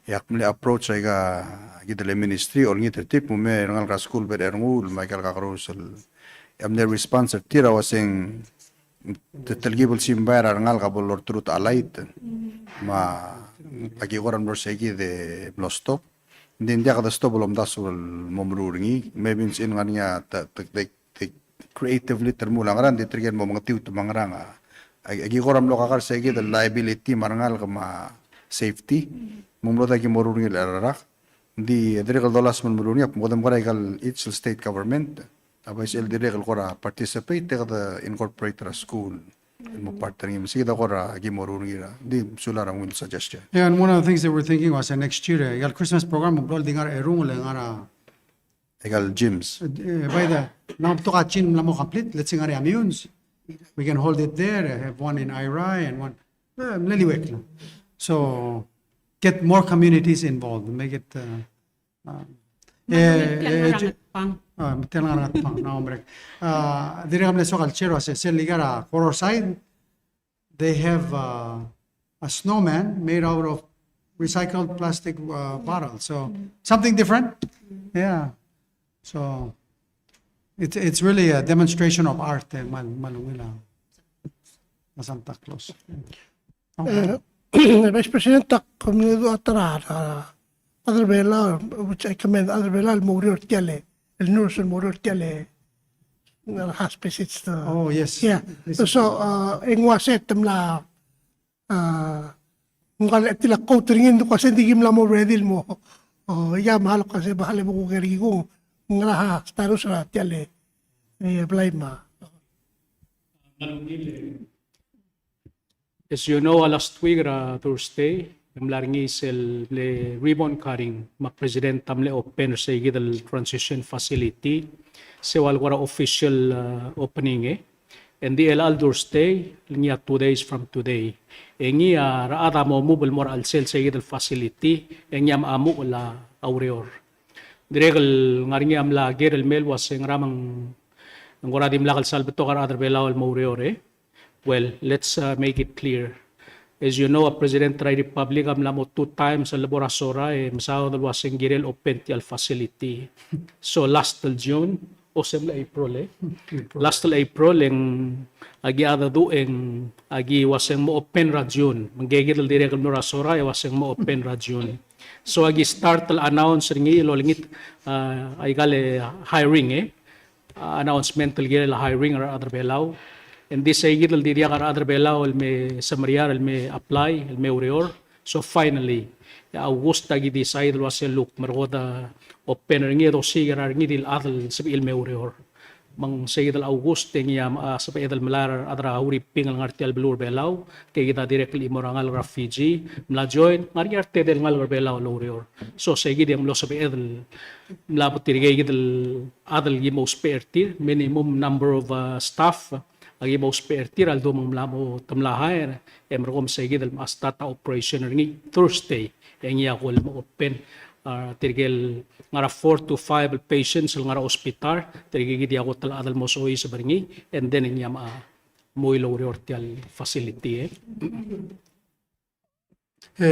E ak mle approach er aika, kid el ministry, olengit er tir, me a rengalek er a skuul, bechil er ngii, me aika el kakerous el, e a mle response er tir a uaseng, te telkib el simbai er a rengalek a bo lorturut a light. Me aki kora mlo er sei kid e mlo stop. Ng di ng diak de stop el omdasu el mo meruul er ngii, maybe ng ngar er ngii a te, te, te, te creatively te remuul a ngerang, ng di tirke el mo mengetiut me a ngerang a. Aki, aki kora mlo kakar sei kid el liability me a rengalek me a safety. Me ng mlo diak ki meruul er ngii el rak. Ng di dirrek el dolasem el meruul er ngii, me kede mekera aika el each el state government a bai sel dirrek el kora participate, e kede incorporate er a skuul el mo part er ngii, me sei kid a kora ki meruul er ngii er a. Di sulang er a ungil suggestion. Yeah, and one of the things that we're thinking was, uh, next year, e, aika el Christmas program a bo el di ngar er a erung el ngar er a aika el gyms. E, by the, ng betok a gym el mla mo complete, let's say ngar er a Meyuns. We can hold it there, e, have one in Airai and one, e, mle liuekl. So, get more communities involved, make it, uh, uh, e, e, Pang. Ah, tia el ngar er a Ngatpang, no, hombre. Ah, dirrek el mle soak el share el uase sel ikal er a Koror side, they have, uh, a snowman made out of recycled plastic, uh, bottle. So something different. Yeah. So it's, it's really a demonstration of art, eh, me a, me a ungil a, a Santa Claus. Eh, Vice President, ak kmal dmu a ta er a, a, other Belau, which I commend other Belau el mo oureor er tia el, el nurse el mo oureor er tia el, el hospice, it's the... Oh, yes. Yeah. This is... So, uh, e ng uase te mla, uh, ng kmal di lak quote er ngii, ng di kuk uase ng di ki mla mo ready el mo. Oh, ia me a lak uase bo lebo kuk er ngii kung, ng ngar er ngii a status er tia el, eh, blai me a. As you know, a last week er a Thursday, e mla er ngii sel mle ribbon cutting, me a President a mle open er seikid el transition facility, se ua el kora official, uh, opening, e. Ng di el chelecha el Thursday, el ngii a two days from today. E ngii a rechad a mo move el mo er a chelsel seikid el facility, e ngii a mo, a mo er a ureor. Dirrek el ngar er ngii a mla ker el mei el uase ngera me ng kora dimlak el sal betok a rechad er a Belau el mo oureor, e. Well, let's, uh, make it clear. As you know, a President er a Republic a mla mo two times el lebo er a Sora, e mesaod el uase ng kirel open tia el facility. So last el June, o se mle April, e. April. Last el April, e ng aki a dedu e ng aki uase ng mo open er a June. Me ng kid el dirrek el mlo er a Sora, e uase ng mo open er a June. So aki start el announce er ngii el olengit, uh, aikal, eh, hiring, e. Uh, announcement el kirel a hiring er a rechad er a Belau. Ng di seikid el di diak a rechad er a Belau el me semeriar el me apply, el me oureor. So finally, e a August aki decide el uase luk, me ng kora open er ngii e dosiik er a rengud el chad el sebechir el me oureor. Me ng seikid el August e ngii a, a sebeched el melai er a rechad er a Huriping el ngar er tia el beluu er a Belau, ke kid a dirrek el chimo er a ngalek er a Fiji, mla join, ngar er ngii a retede el ngalek er a Belau el oureor. So seikid e ng mlo sebeched el mla bo tirke kid el chad el ki mo ousbech er tir, minimum number of, uh, staff, aki mo ousbech er tir a ldu me ng mla mo te mla hire, e merekong me seikid el mla start a operation er ngii Thursday, e ngii a ko el mo open, uh, tirke el ngar er a four to five el patients el ngar er a hospital, tirke kid a ko el chad el mo soiseb er ngii, and then e ngii a mo, mo oureor er tia el facility, e. E,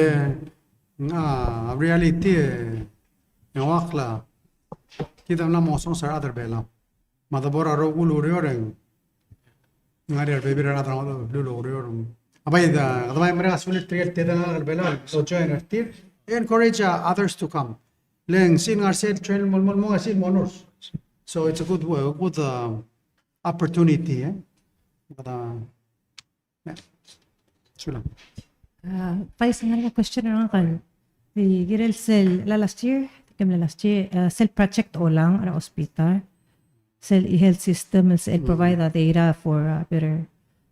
ng, a reality, e, e ng ua kla, kid a mla mo ngesonges a rechad er a Belau. Me a debo er a rokui el ureor e ng ngar er ngii a rebebil er a rechad er a beluu el oureor. A bai, a, a bai merek a sulir tirke el tedei el ngalek er a Belau el join er tir, encourage, a, others to come. Le ng sel ngar er sel train el mo, mo, mo, sel mo nurse. So it's a good, uh, good, uh, opportunity, e. But, uh, Yeah. Sulang. Uh, Vice, ngar er ngii a question er ngak el, di kirel sel, la last year, di ke mle last year, uh, sel project Olang er a hospital, sel e-health system, sel provide a data for, uh, better.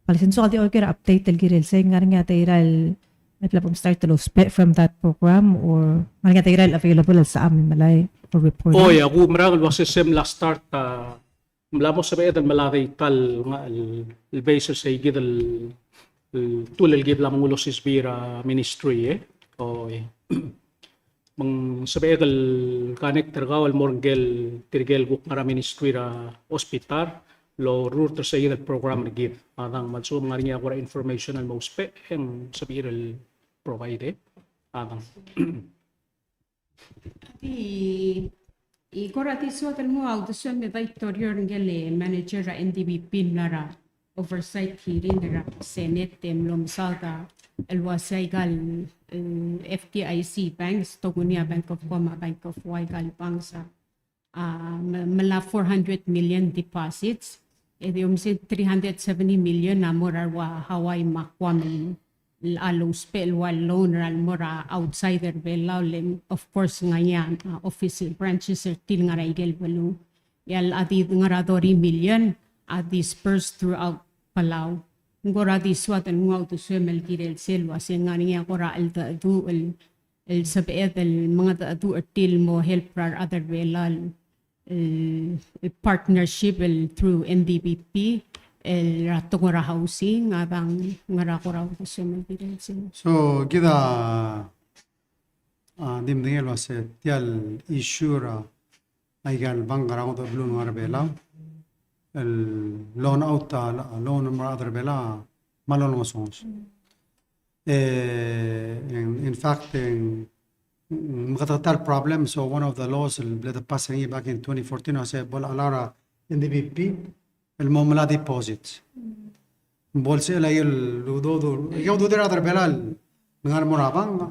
Bale, since soak di oker a update el kirel sei, ngar er ngii a data el, el bla bo mstart el ousbech from that program, or ngar er ngii a data el available el sebecham el melai for reporting? Oh, yeah, ak oumerang el uase se mla start, uh, mla mo sebeched el melai a data el, el, el base er seikid el, el tool el ki bla mo nguu el osiseb er a ministry, e. O, e. Me ng sebeched el connect er kau el mo er ngike el, tirke el kuk ngar er a ministry er a hospital, el orurt er seikid el program er kid. A dang, me a lsekum ng ngar er ngii a kora information el mo ousbech, e ng sebechir el provide, e. A dang. Di, e kora di soak el nguu a uldesuem e dai torior ngike el manager er a N D B P el mla er a oversight hearing er a Senate e mlo mesaod el uase aika el, eh, F D I C banks, tokuni a Bank of Guam, a Bank of Hawaii, aika el banks a, a, me-, mla four hundred million deposits, e di omes e three hundred seventy million a mo er a rua Hawaii me a Guam el a lousbech el ua loan er a lemo er a outside er Belau, le, of course, ng ngar er ngii a, a, office branches er tir el ngar er aike el beluu. E a di ngar er a thirty million a disperse throughout Palau. Ng kora di soak el nguu a uldesuem el kirel sel uase ng ngar er ngii a kora cheldecheduch el, el sebeched el mengedecheduch er tir el mo help er a rechad er Belau el el, el partnership el through N D B P, el er a tekoi er a housing, a dang ngar er a kora uldesuem el kirel sel. So, kid a, a, di medengei el uase tia el issue er a, aika el bank er a ngodech el beluu el ngar er a Belau el loan out a, loan el mo er a rechad er a Belau me a loan ngesonges. E, in, in fact, e ng, ng meketeketang el problem, so one of the laws el ble de pass er ngii back in twenty fourteen a se bo le allow er a N D B P el mo melai a deposits. Bo lsebechel a ikel udoud, ikel udoud er a rechad er a Belau el ngar el mo er a bank,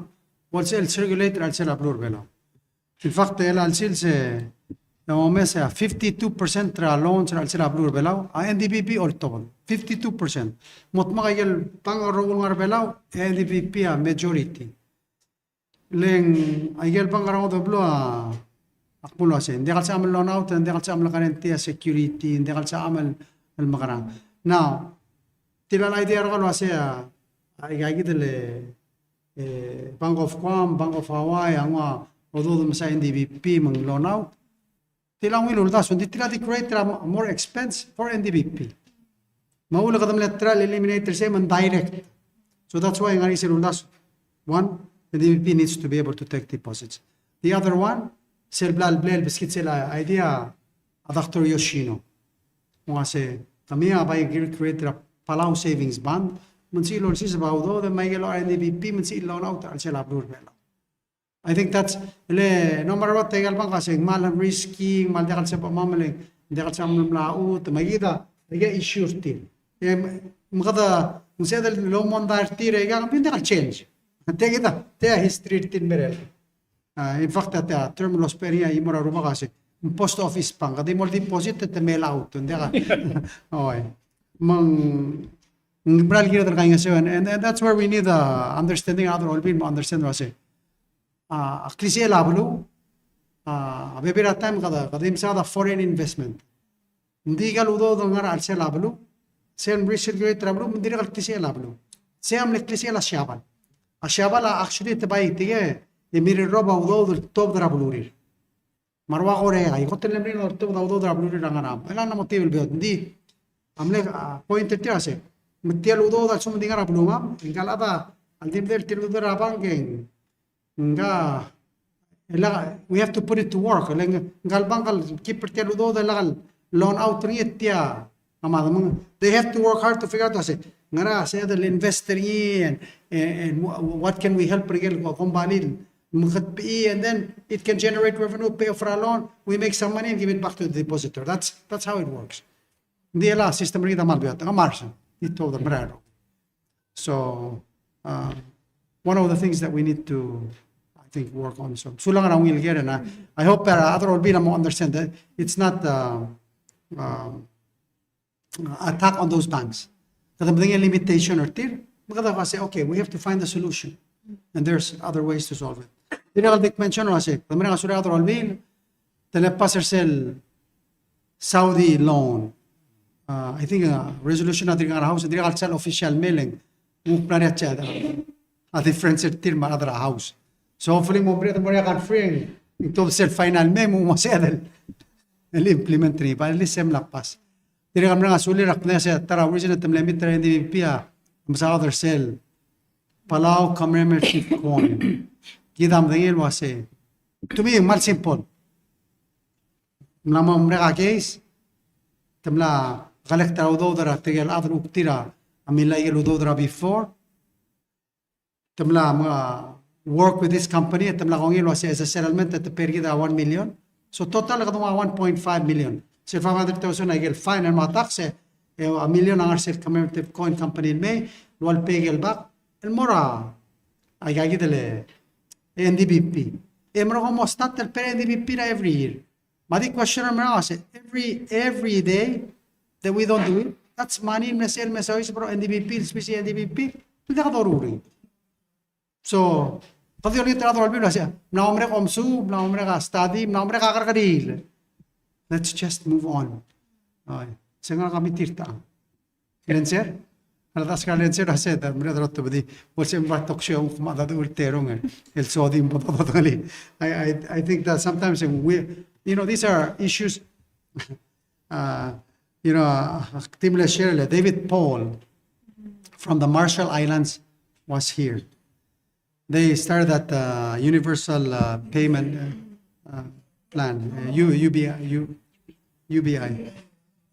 bo lsebechel el circulate er a chelsel a beluu er a Belau. In fact, el a chelsel se, e mo mes a fifty-two percent er a loans er a chelsel a beluu er a Belau a N D B P a oltobed. Fifty-two percent. Mo dmak a ikel bank el rokui el ngar er a Belau, e N D B P a majority. Le ng, a ikel bank er a ngodech el beluu a, ak bo el uasei, ng diak el sebecham el loan out, ng diak el sebecham el guarantee a security, ng diak el sebecham el, el mekerang. Now, tia el idea er kau el uasei a, a, aika kid el, e, Bank of Guam, Bank of Hawaii, a nguu a udoud el mesa N D B P me ng loan out. Tia el ungil uldasu, ng di tia el di create er a more expense for N D B P. Me a uchul e kede mle try el eliminate er sei me ng direct. So that's why ng ngar er ngii sel uldasu. One, N D B P needs to be able to take deposits. The other one, sel bla el, bla el beskid sel idea a Doctor Yoshino. Ng uasei, kemiu a bai create er a Palau Savings Bond, me ng sebechir el olsiseb a udoud, me a ikel N D B P, me ng sebechir el loan out er a chelsel a beluu er a Belau. I think that's, le, no matter what, aika el bank a se ng kmal risky, ng kmal diak el sebechemam el, ng diak el sebechemam el mla chutem, me kid a, aika issue er tir. E, me kede, ng sebeched el oumondai er tir, aika, ng di ng diak el change. Tia kid a, tia history er tir el mei er a. A, in fact, a, tia term el ousbech er ngii a chimo er a Rubak a se, ng post office bank, kede mo deposit e te mail out, ng diak a. Oi. Me ng, ng mera el kired el kaingeseu, and, and, and that's where we need a understanding, a rechad er a Olbiil mo understand el uasei. A, a klisichel a beluu, a, a bebil er a taem kede, kede di mesaod a foreign investment. Ng di aika el udoud el ngar er a chelsel a beluu, sel mrecirculate er a beluu, me ng dirrek el klisichel a beluu. Sei a mle klisichel a Siabal. A Siabal a actually te bai tirke, e mirror er a udoud el tuobed er a belurir. Me a rua Korea, e kot el mle mirror el tuobed a udoud er a belurir a ngar er a, e ng mo tebel beot, ng di, a mle, a, point er tir a se, me tia el udoud a lsekum ng di ngar er a belumam, e ngka el chad a, a di medechel tia el udoud er a bank e ng, Ngka, el, we have to put it to work. Le ngka el bank el keep er tia el udoud el loan out er ngii e tia a madam. They have to work hard to figure out, a se, ngera se el invest er ngii and, and, and wha-, what can we help er ngii el kombalii el meketbechii, and then it can generate revenue, pay off er a loan, we make some money and give it back to the depositor. That's, that's how it works. Ng di el system er ngii a kmal beot, a Mars, di tuobed el merael. So, uh, one of the things that we need to, I think, work on. So, sulang er a ungil ker, and I, I hope that other Olbiil a mo understand that it's not, uh, um, attack on those banks. Kede medengei a limitation er tir, me kede ko say, okay, we have to find a solution. And there's other ways to solve it. Dirrek el di mention el uasei, kede mereng a sulir a rechad er a Olbiil, te le pass er sel Saudi loan. Uh, I think, uh, resolution a dirk ngar er a House, dirk el sel official mei e ng kuk mla er ngii a, a difference er tir me a rechad er a House. So hopefully mo bri-, mo er ngii a conference, e ng tuobed sel final mei, mo, mo sebeched el, el implement er ngii, but at least e mla pass. Dirrek el mereng a sulir, ak medengei a se ta er a original te mle meet er a N D B P a mesaod er sel Palau commemorative coin. Kid a medengei el uasei, to me, ng kmal simple. Mla mo merek a case, te mla collect er a udoud er a tirke el chad el kuk tir a millai ikel udoud er a before, te mla mo work with this company, te mla kongei el uasei as a settlement e te pay er kid a one million. So total e kede nguu a one point five million. Sel five hundred thousand a ikel fine el mo tax, e, e a million a ngar er sel commemorative coin company el mei, el ua el pay ikel back, el mo er a, aika kid el, e, N D B P. E merekong e mo start el pay er a N D B P er a every year. Me a di question el merang a se, every, every day that we don't do it, that's money el mle sel mesa oiseb er a N D B P, el spisi N D B P, el diak doruul er ngii. So, kede di olengit er a rechad er a Olbiil el uasei, mla mo merek a omesuub, mla mo merek a study, mla mo merek a kerrekeriil. Let's just move on. Ai, se ngak a meeting er ta. Lencer? A le ta er a Lencer a se, ta, mera, ta er a tobedii. Bo lsebechir el talk show, kuk mada dul terung, e. El sodi, bo, bo, bo, bo, I, I, I think that sometimes we, you know, these are issues, uh, you know, uh, team le share, le David Paul from the Marshall Islands was here. They started that, uh, universal, uh, payment, uh, uh, plan, uh, U, U B I, U, U B I.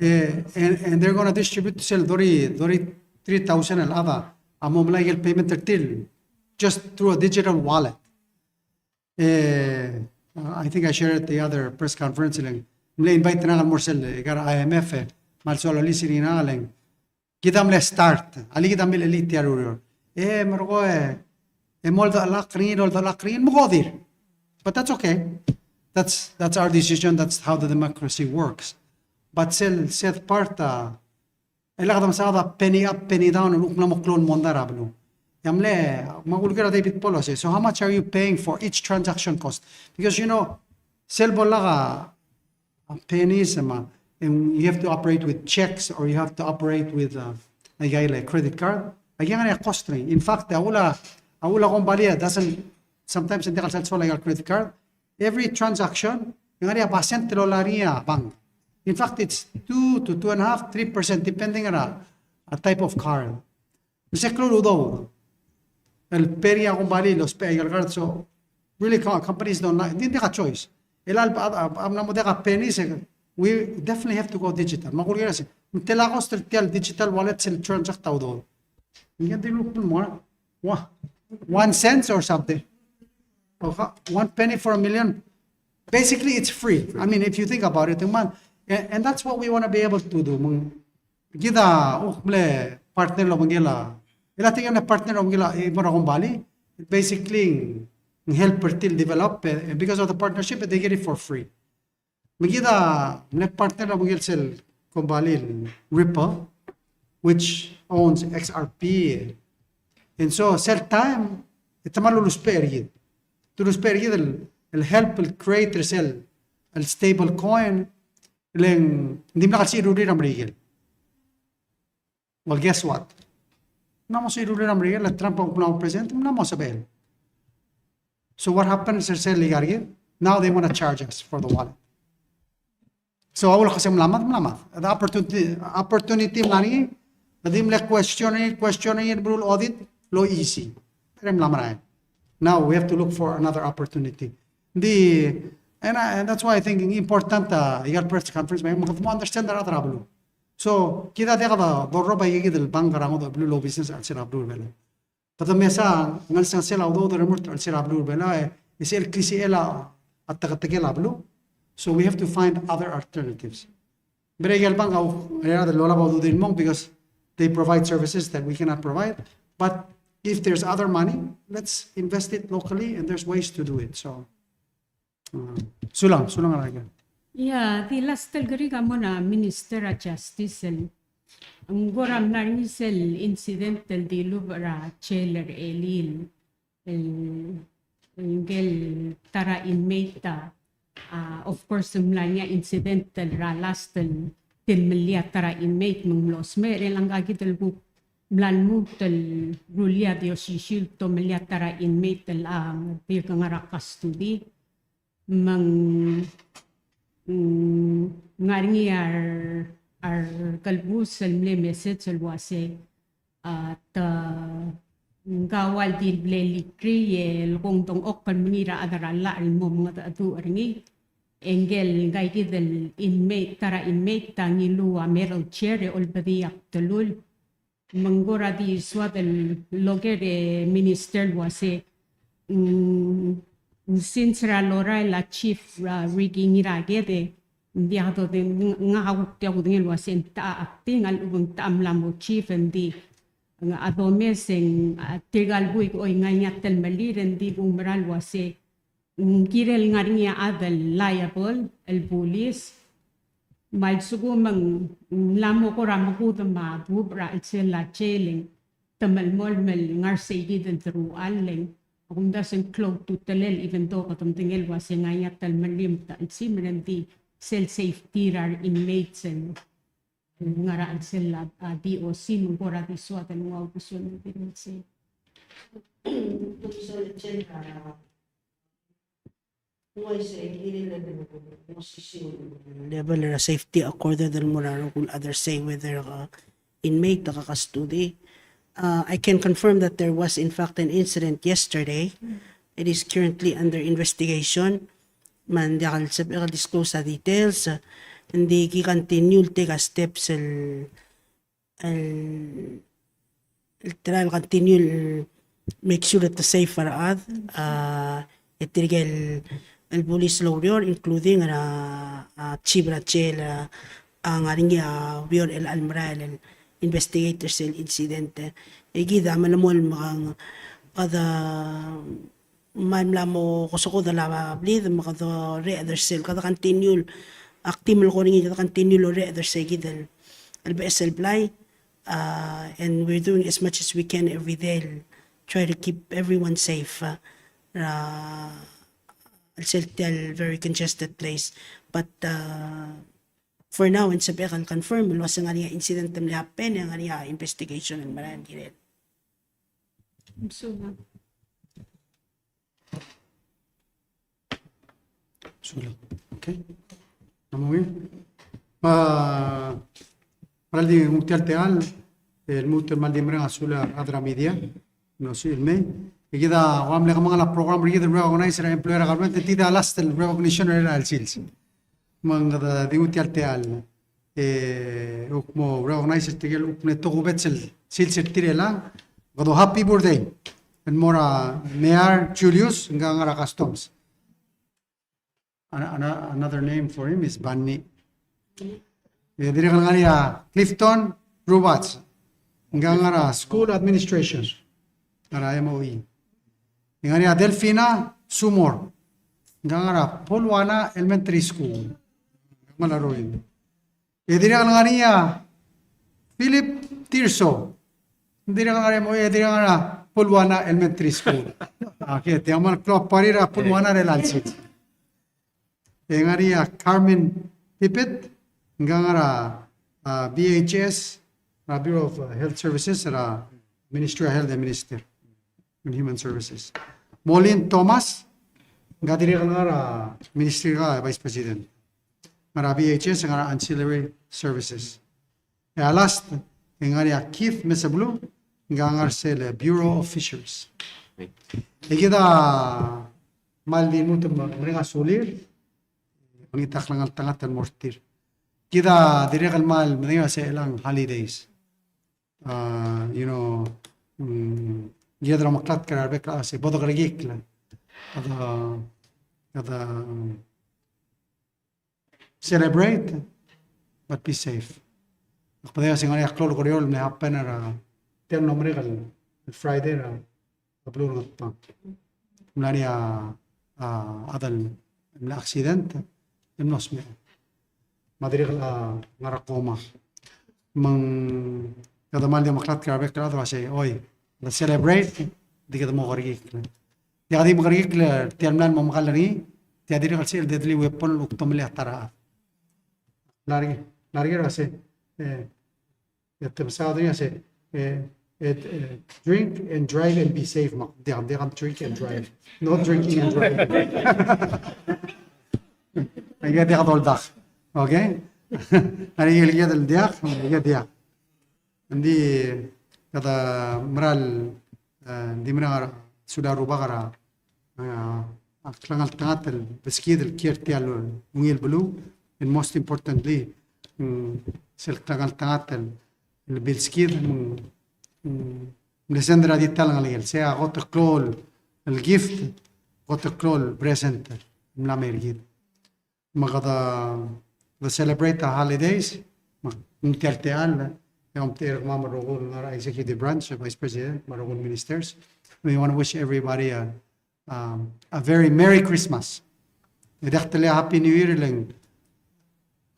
Uh, and, and they're going to distribute sel thirty, thirty-three thousand el chad a mo melai el payment er tir just through a digital wallet. Uh, I think I shared at the other press conference, le ng mle invite er ngak el mo er sel, uh, aika el I M F, e, me a lsoal el olisiich er ngii er ngak, le ng kid a mle start, alii kid a mle elite er a ureor. E, merekong, e, e mo oldak a kringel, oldak a kringel, me ko dir. But that's okay. That's, that's our decision, that's how the democracy works. But sel, sel part, uh, e le kede mesaod a penny up, penny down, el kuk mla mo klou el mondai er a beluu. E a mle, me a kulker a David Polo sei, so how much are you paying for each transaction cost? Because, you know, sel bo lak a, a pennies, me a, and you have to operate with checks or you have to operate with, uh, aika el credit card. Aika el ngar er ngii a cost er ngii. In fact, a uchul a, a uchul a kombalii a doesn't, sometimes e ng diak el sal soal aika el credit card. Every transaction, e ng ngar er ngii a percent el olai er ngii a bank. In fact, it's two to two and a half, three percent, depending on a, a type of card. Me se klou el udoud el pay er ngii a kombalii el ousbech aika el card, so really co-, companies don't like, di, di diak a choice. El a, a, a, a mla mo diak a penny, se, we definitely have to go digital. Me a kulker a sei, me te la cost er tia el digital wallet sel transact a udoud. You can do more. One, one cent or something. Or ha-, one penny for a million. Basically, it's free. I mean, if you think about it, man, and, and that's what we want to be able to do. Me ng kid a, oh, mle partner el obengkel a, el a tirke el mle partner el obengkel a, e, mo er a kombalii, basically, ng help er tir el develop, e, and because of the partnership, they get it for free. Me kid a mle partner el obengkel sel kombalii el Ripple, which owns X R P. And so, sel taem, e te mla ulusbech er kid. Te ulusbech er kid el, el help el create er sel, el stable coin, le ng dimlak el secherulir a Merikel. Well, guess what? Ng mla mo secherulir a Merikel, le Trump a kuk mla mo president, ng mla mo sebechel. So what happens er sel ikal kid? Now they want to charge us for the wallet. So a uchul a kmo se ng mla mad, ng mla mad. The opportunity, opportunity ng mla er ngii, e di mle question er ngii, question er ngii, el beluu el audit, el oisei. Pero ng mla merael. Now we have to look for another opportunity. Di, and, I, and that's why I think important, uh, ikal press conference, me, me kede mo understand er a rechad er a beluu. So, kid a diak de, de rrob aika kid el bank er a ngodech el beluu el business er a chelsel a beluu er a Belau. Kede mesa, ngelsengesel a udoud el remurt er a chelsel a beluu er a Belau, e, e sel klisichel a, a teketekel a beluu. So we have to find other alternatives. Bai aika el bank a, a, a lolab a ududir el mong because they provide services that we cannot provide. But if there's other money, let's invest it locally and there's ways to do it. So, Sulang, sulang er a ika. Ia, di last el kerik a mo er a Minister er a Justice el. Ng kora mla er ngii sel incident el dilubech er a jail er a Elii el, el ngikel ta er a inmate a, a, of course, ng mla er ngii a incident el er a last el tilmellii a ta er a inmate me ng mlo smecher, e le ngka kid el kuk mla lmuut el rullii a di osisiu el tomellii a ta er a inmate el, a, dirk ngar er a custody. Me ng, mm, ngar er ngii a re, a rekelebus el mle message el uase, a, te, ngka a ua di le blelikrei e le kongdengchokl el mengiil er a chad er a llach el mo mengedecheduch er ngii. E ngikel ngka kid el inmate, ta er a inmate a ngiluu a metal chair e olbedii a bdelul. Me ng kora di soad el loker e Minister el uase, mm, since er a lorael a Chief, a, Ricky Ngiraked e ng diak dodengei, ng, ngak a kuk diak kudengei el uase ng techa a acting, a lechub e ng techa a mla mo chief, e ng di, a, domes e ng, a, tirka el buik a oi, ngar er ngii a telmelir, e ng di kuk mera el uase ng kirel ngar er ngii a chad el liable el bulis. Me a lsekum ng mla mo kora mekudem a duubech er a chelsel a jail e ng te melemolem el ngar sei kid el deruchall e ng, a kumdasu e ng klou a ultutelel, even though kede medengei el uase ngar er ngii a telmelim, te chelsel me ng di sel safety er a re inmates el ngar er a chelsel a, a, D O C, me ng kora di soad el nguu a uldesuel el kirel sei. Level er a safety accorded el mo er a rokui el chad er sei, whether, uh, inmate, uh, custody. Uh, I can confirm that there was in fact an incident yesterday. It is currently under investigation. me ng diak el sebechek el disclose a details, ng di ki continue el take a steps el, el, el try el continue el make sure that the safe er a chad, a, e tirke el, el bulis el oureor, including er a, a, chief er a jail, a, a ngar er ngii a ureor el, el merael el investigate er sel incident. E kid a melemolem me ng, kede, me ng mla mo kosekod a blid me kede orreched er sel, kede continue, ak di melekoi er ngii, kede continue el orreched er se kid el, el beches el blai, uh, and we're doing as much as we can every day el try to keep everyone safe, uh, er a, el sel tia el very congested place. But, uh, for now, e ng sebechek el confirm el uase ng ngar er ngii a incident el mle happen, e ng ngar er ngii a investigation el merael el kirel. Sulang. Sulang. Okay. Ng mo ungil. Me a, me a di nguu tia el techall, el lmuut el kmal di mereng a sulang a rechad er a media, no, sel mei. E kid a ua mle kemanget a program er kid el recognize er a employee er a government, e tia a last el recognition er a sils. Me ng kede di nguu tia el techall. E, kuk mo recognize er tirke el kuk mle tokubets el sils er tir e lang. Kede happy birthday el mo er a Mayor Julius, ngka ngar er a Customs. An-, an-, another name for him is Banni. E dirrek el ngar er ngii a Clifton Roberts, ngka ngar er a School Administration, ngar er a M O E. E ngar er ngii a Delfina Sumor, ngka ngar er a Poluana Elementary School, ngar er a Roing. E dirrek el ngar er ngii a Philip Tirso, dirrek el ngar er a M O E, dirrek el ngar er a Poluana Elementary School. Okay, tia a kmal klou a party er a Poluana er a chelsel. E ngar er ngii a Carmen Pipit, ngka ngar er a, a, B H S, er a Bureau of, uh, Health Services, er a Ministry of Health, e Minister and Human Services. Molin Thomas, ngka dirrek el ngar er a Ministry er a Vice President, ngar er a B H S, ngar er a Ancillary Services. E a last, e ngar er ngii a Keith Meseblu, ngka ngar er sel Bureau of Fisheries. E kid a kmal di lmuut el mereng a sulir, olengit a klengeltengat el mo er tir. Kid a dirrek el kmal medengei a se el holidays. Uh, you know, mm, kid a omeklatk er a rebek el chad el se bo dekerekikl. Kede, kede, mm, celebrate, but be safe. Ak medengei a se ng ngar er ngii a klou el kerior el mle happen er a tia el mlo merek el Friday er a beluu er a Ngatpang. Ng mla er ngii a, a, chad el mla accident el mlo smecher. Me a dirrek el, a, ngar er a coma. Me ng kede kmal di omeklatk er a rebek el chad el uase, oi, kede celebrate, di kede mo kerekikl. Diak di mekerekikl er tia el mla mo mekall er ngii, tia dirrek el sel deadly weapon el kuk tomellii a ta er a chad. Mla er ngii, mla er ngii er a se, e, e te mesaod er ngii a se, e, e, e, drink and drive and be safe, me ng diak, diak a drink and drive. No drinking and driving. Aike diak a doldak. Okay? Aike el diak, aike diak. Ng di kede mera el, e, ng di mereng a sulir a rubak er a, e, a klengeltengat el beskid el kiei er tia el ungil beluu, and most importantly, mm, sel klengeltengat el, el bilskid, mm, mm, mle send er a di ta el ngelekel, sei a kot el klou el gift, kot el klou el present el mla mei er kid. Me kede, kede celebrate a holidays, me ng tia el techall, e omtechei er kemam el rokui el ngar er a executive branch, vice president, me a rokui el ministers. We want to wish everybody a, um, a very Merry Christmas. E diak telei a Happy New Year le ng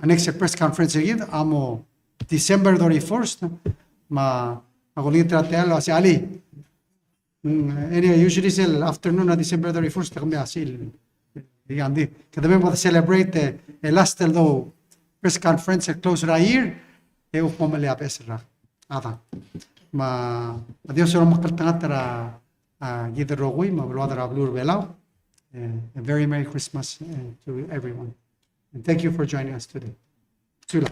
a next press conference er kid a mo December thirty-first, me a kulengit er a techall el uase, alii, Mm, anyway, usually sel afternoon er a December thirty-first, e kemiu a sel, e ng di, kede mei me kede celebrate, e, e last el dou press conference el close er a year, e kuk mo melai a beches el rak. A dang. Me a Dios a omekngeltengat er a, a, kid el rokui, me a beluad er a beluu er a Belau. E, a very Merry Christmas, e, to everyone. And thank you for joining us today. Sulang.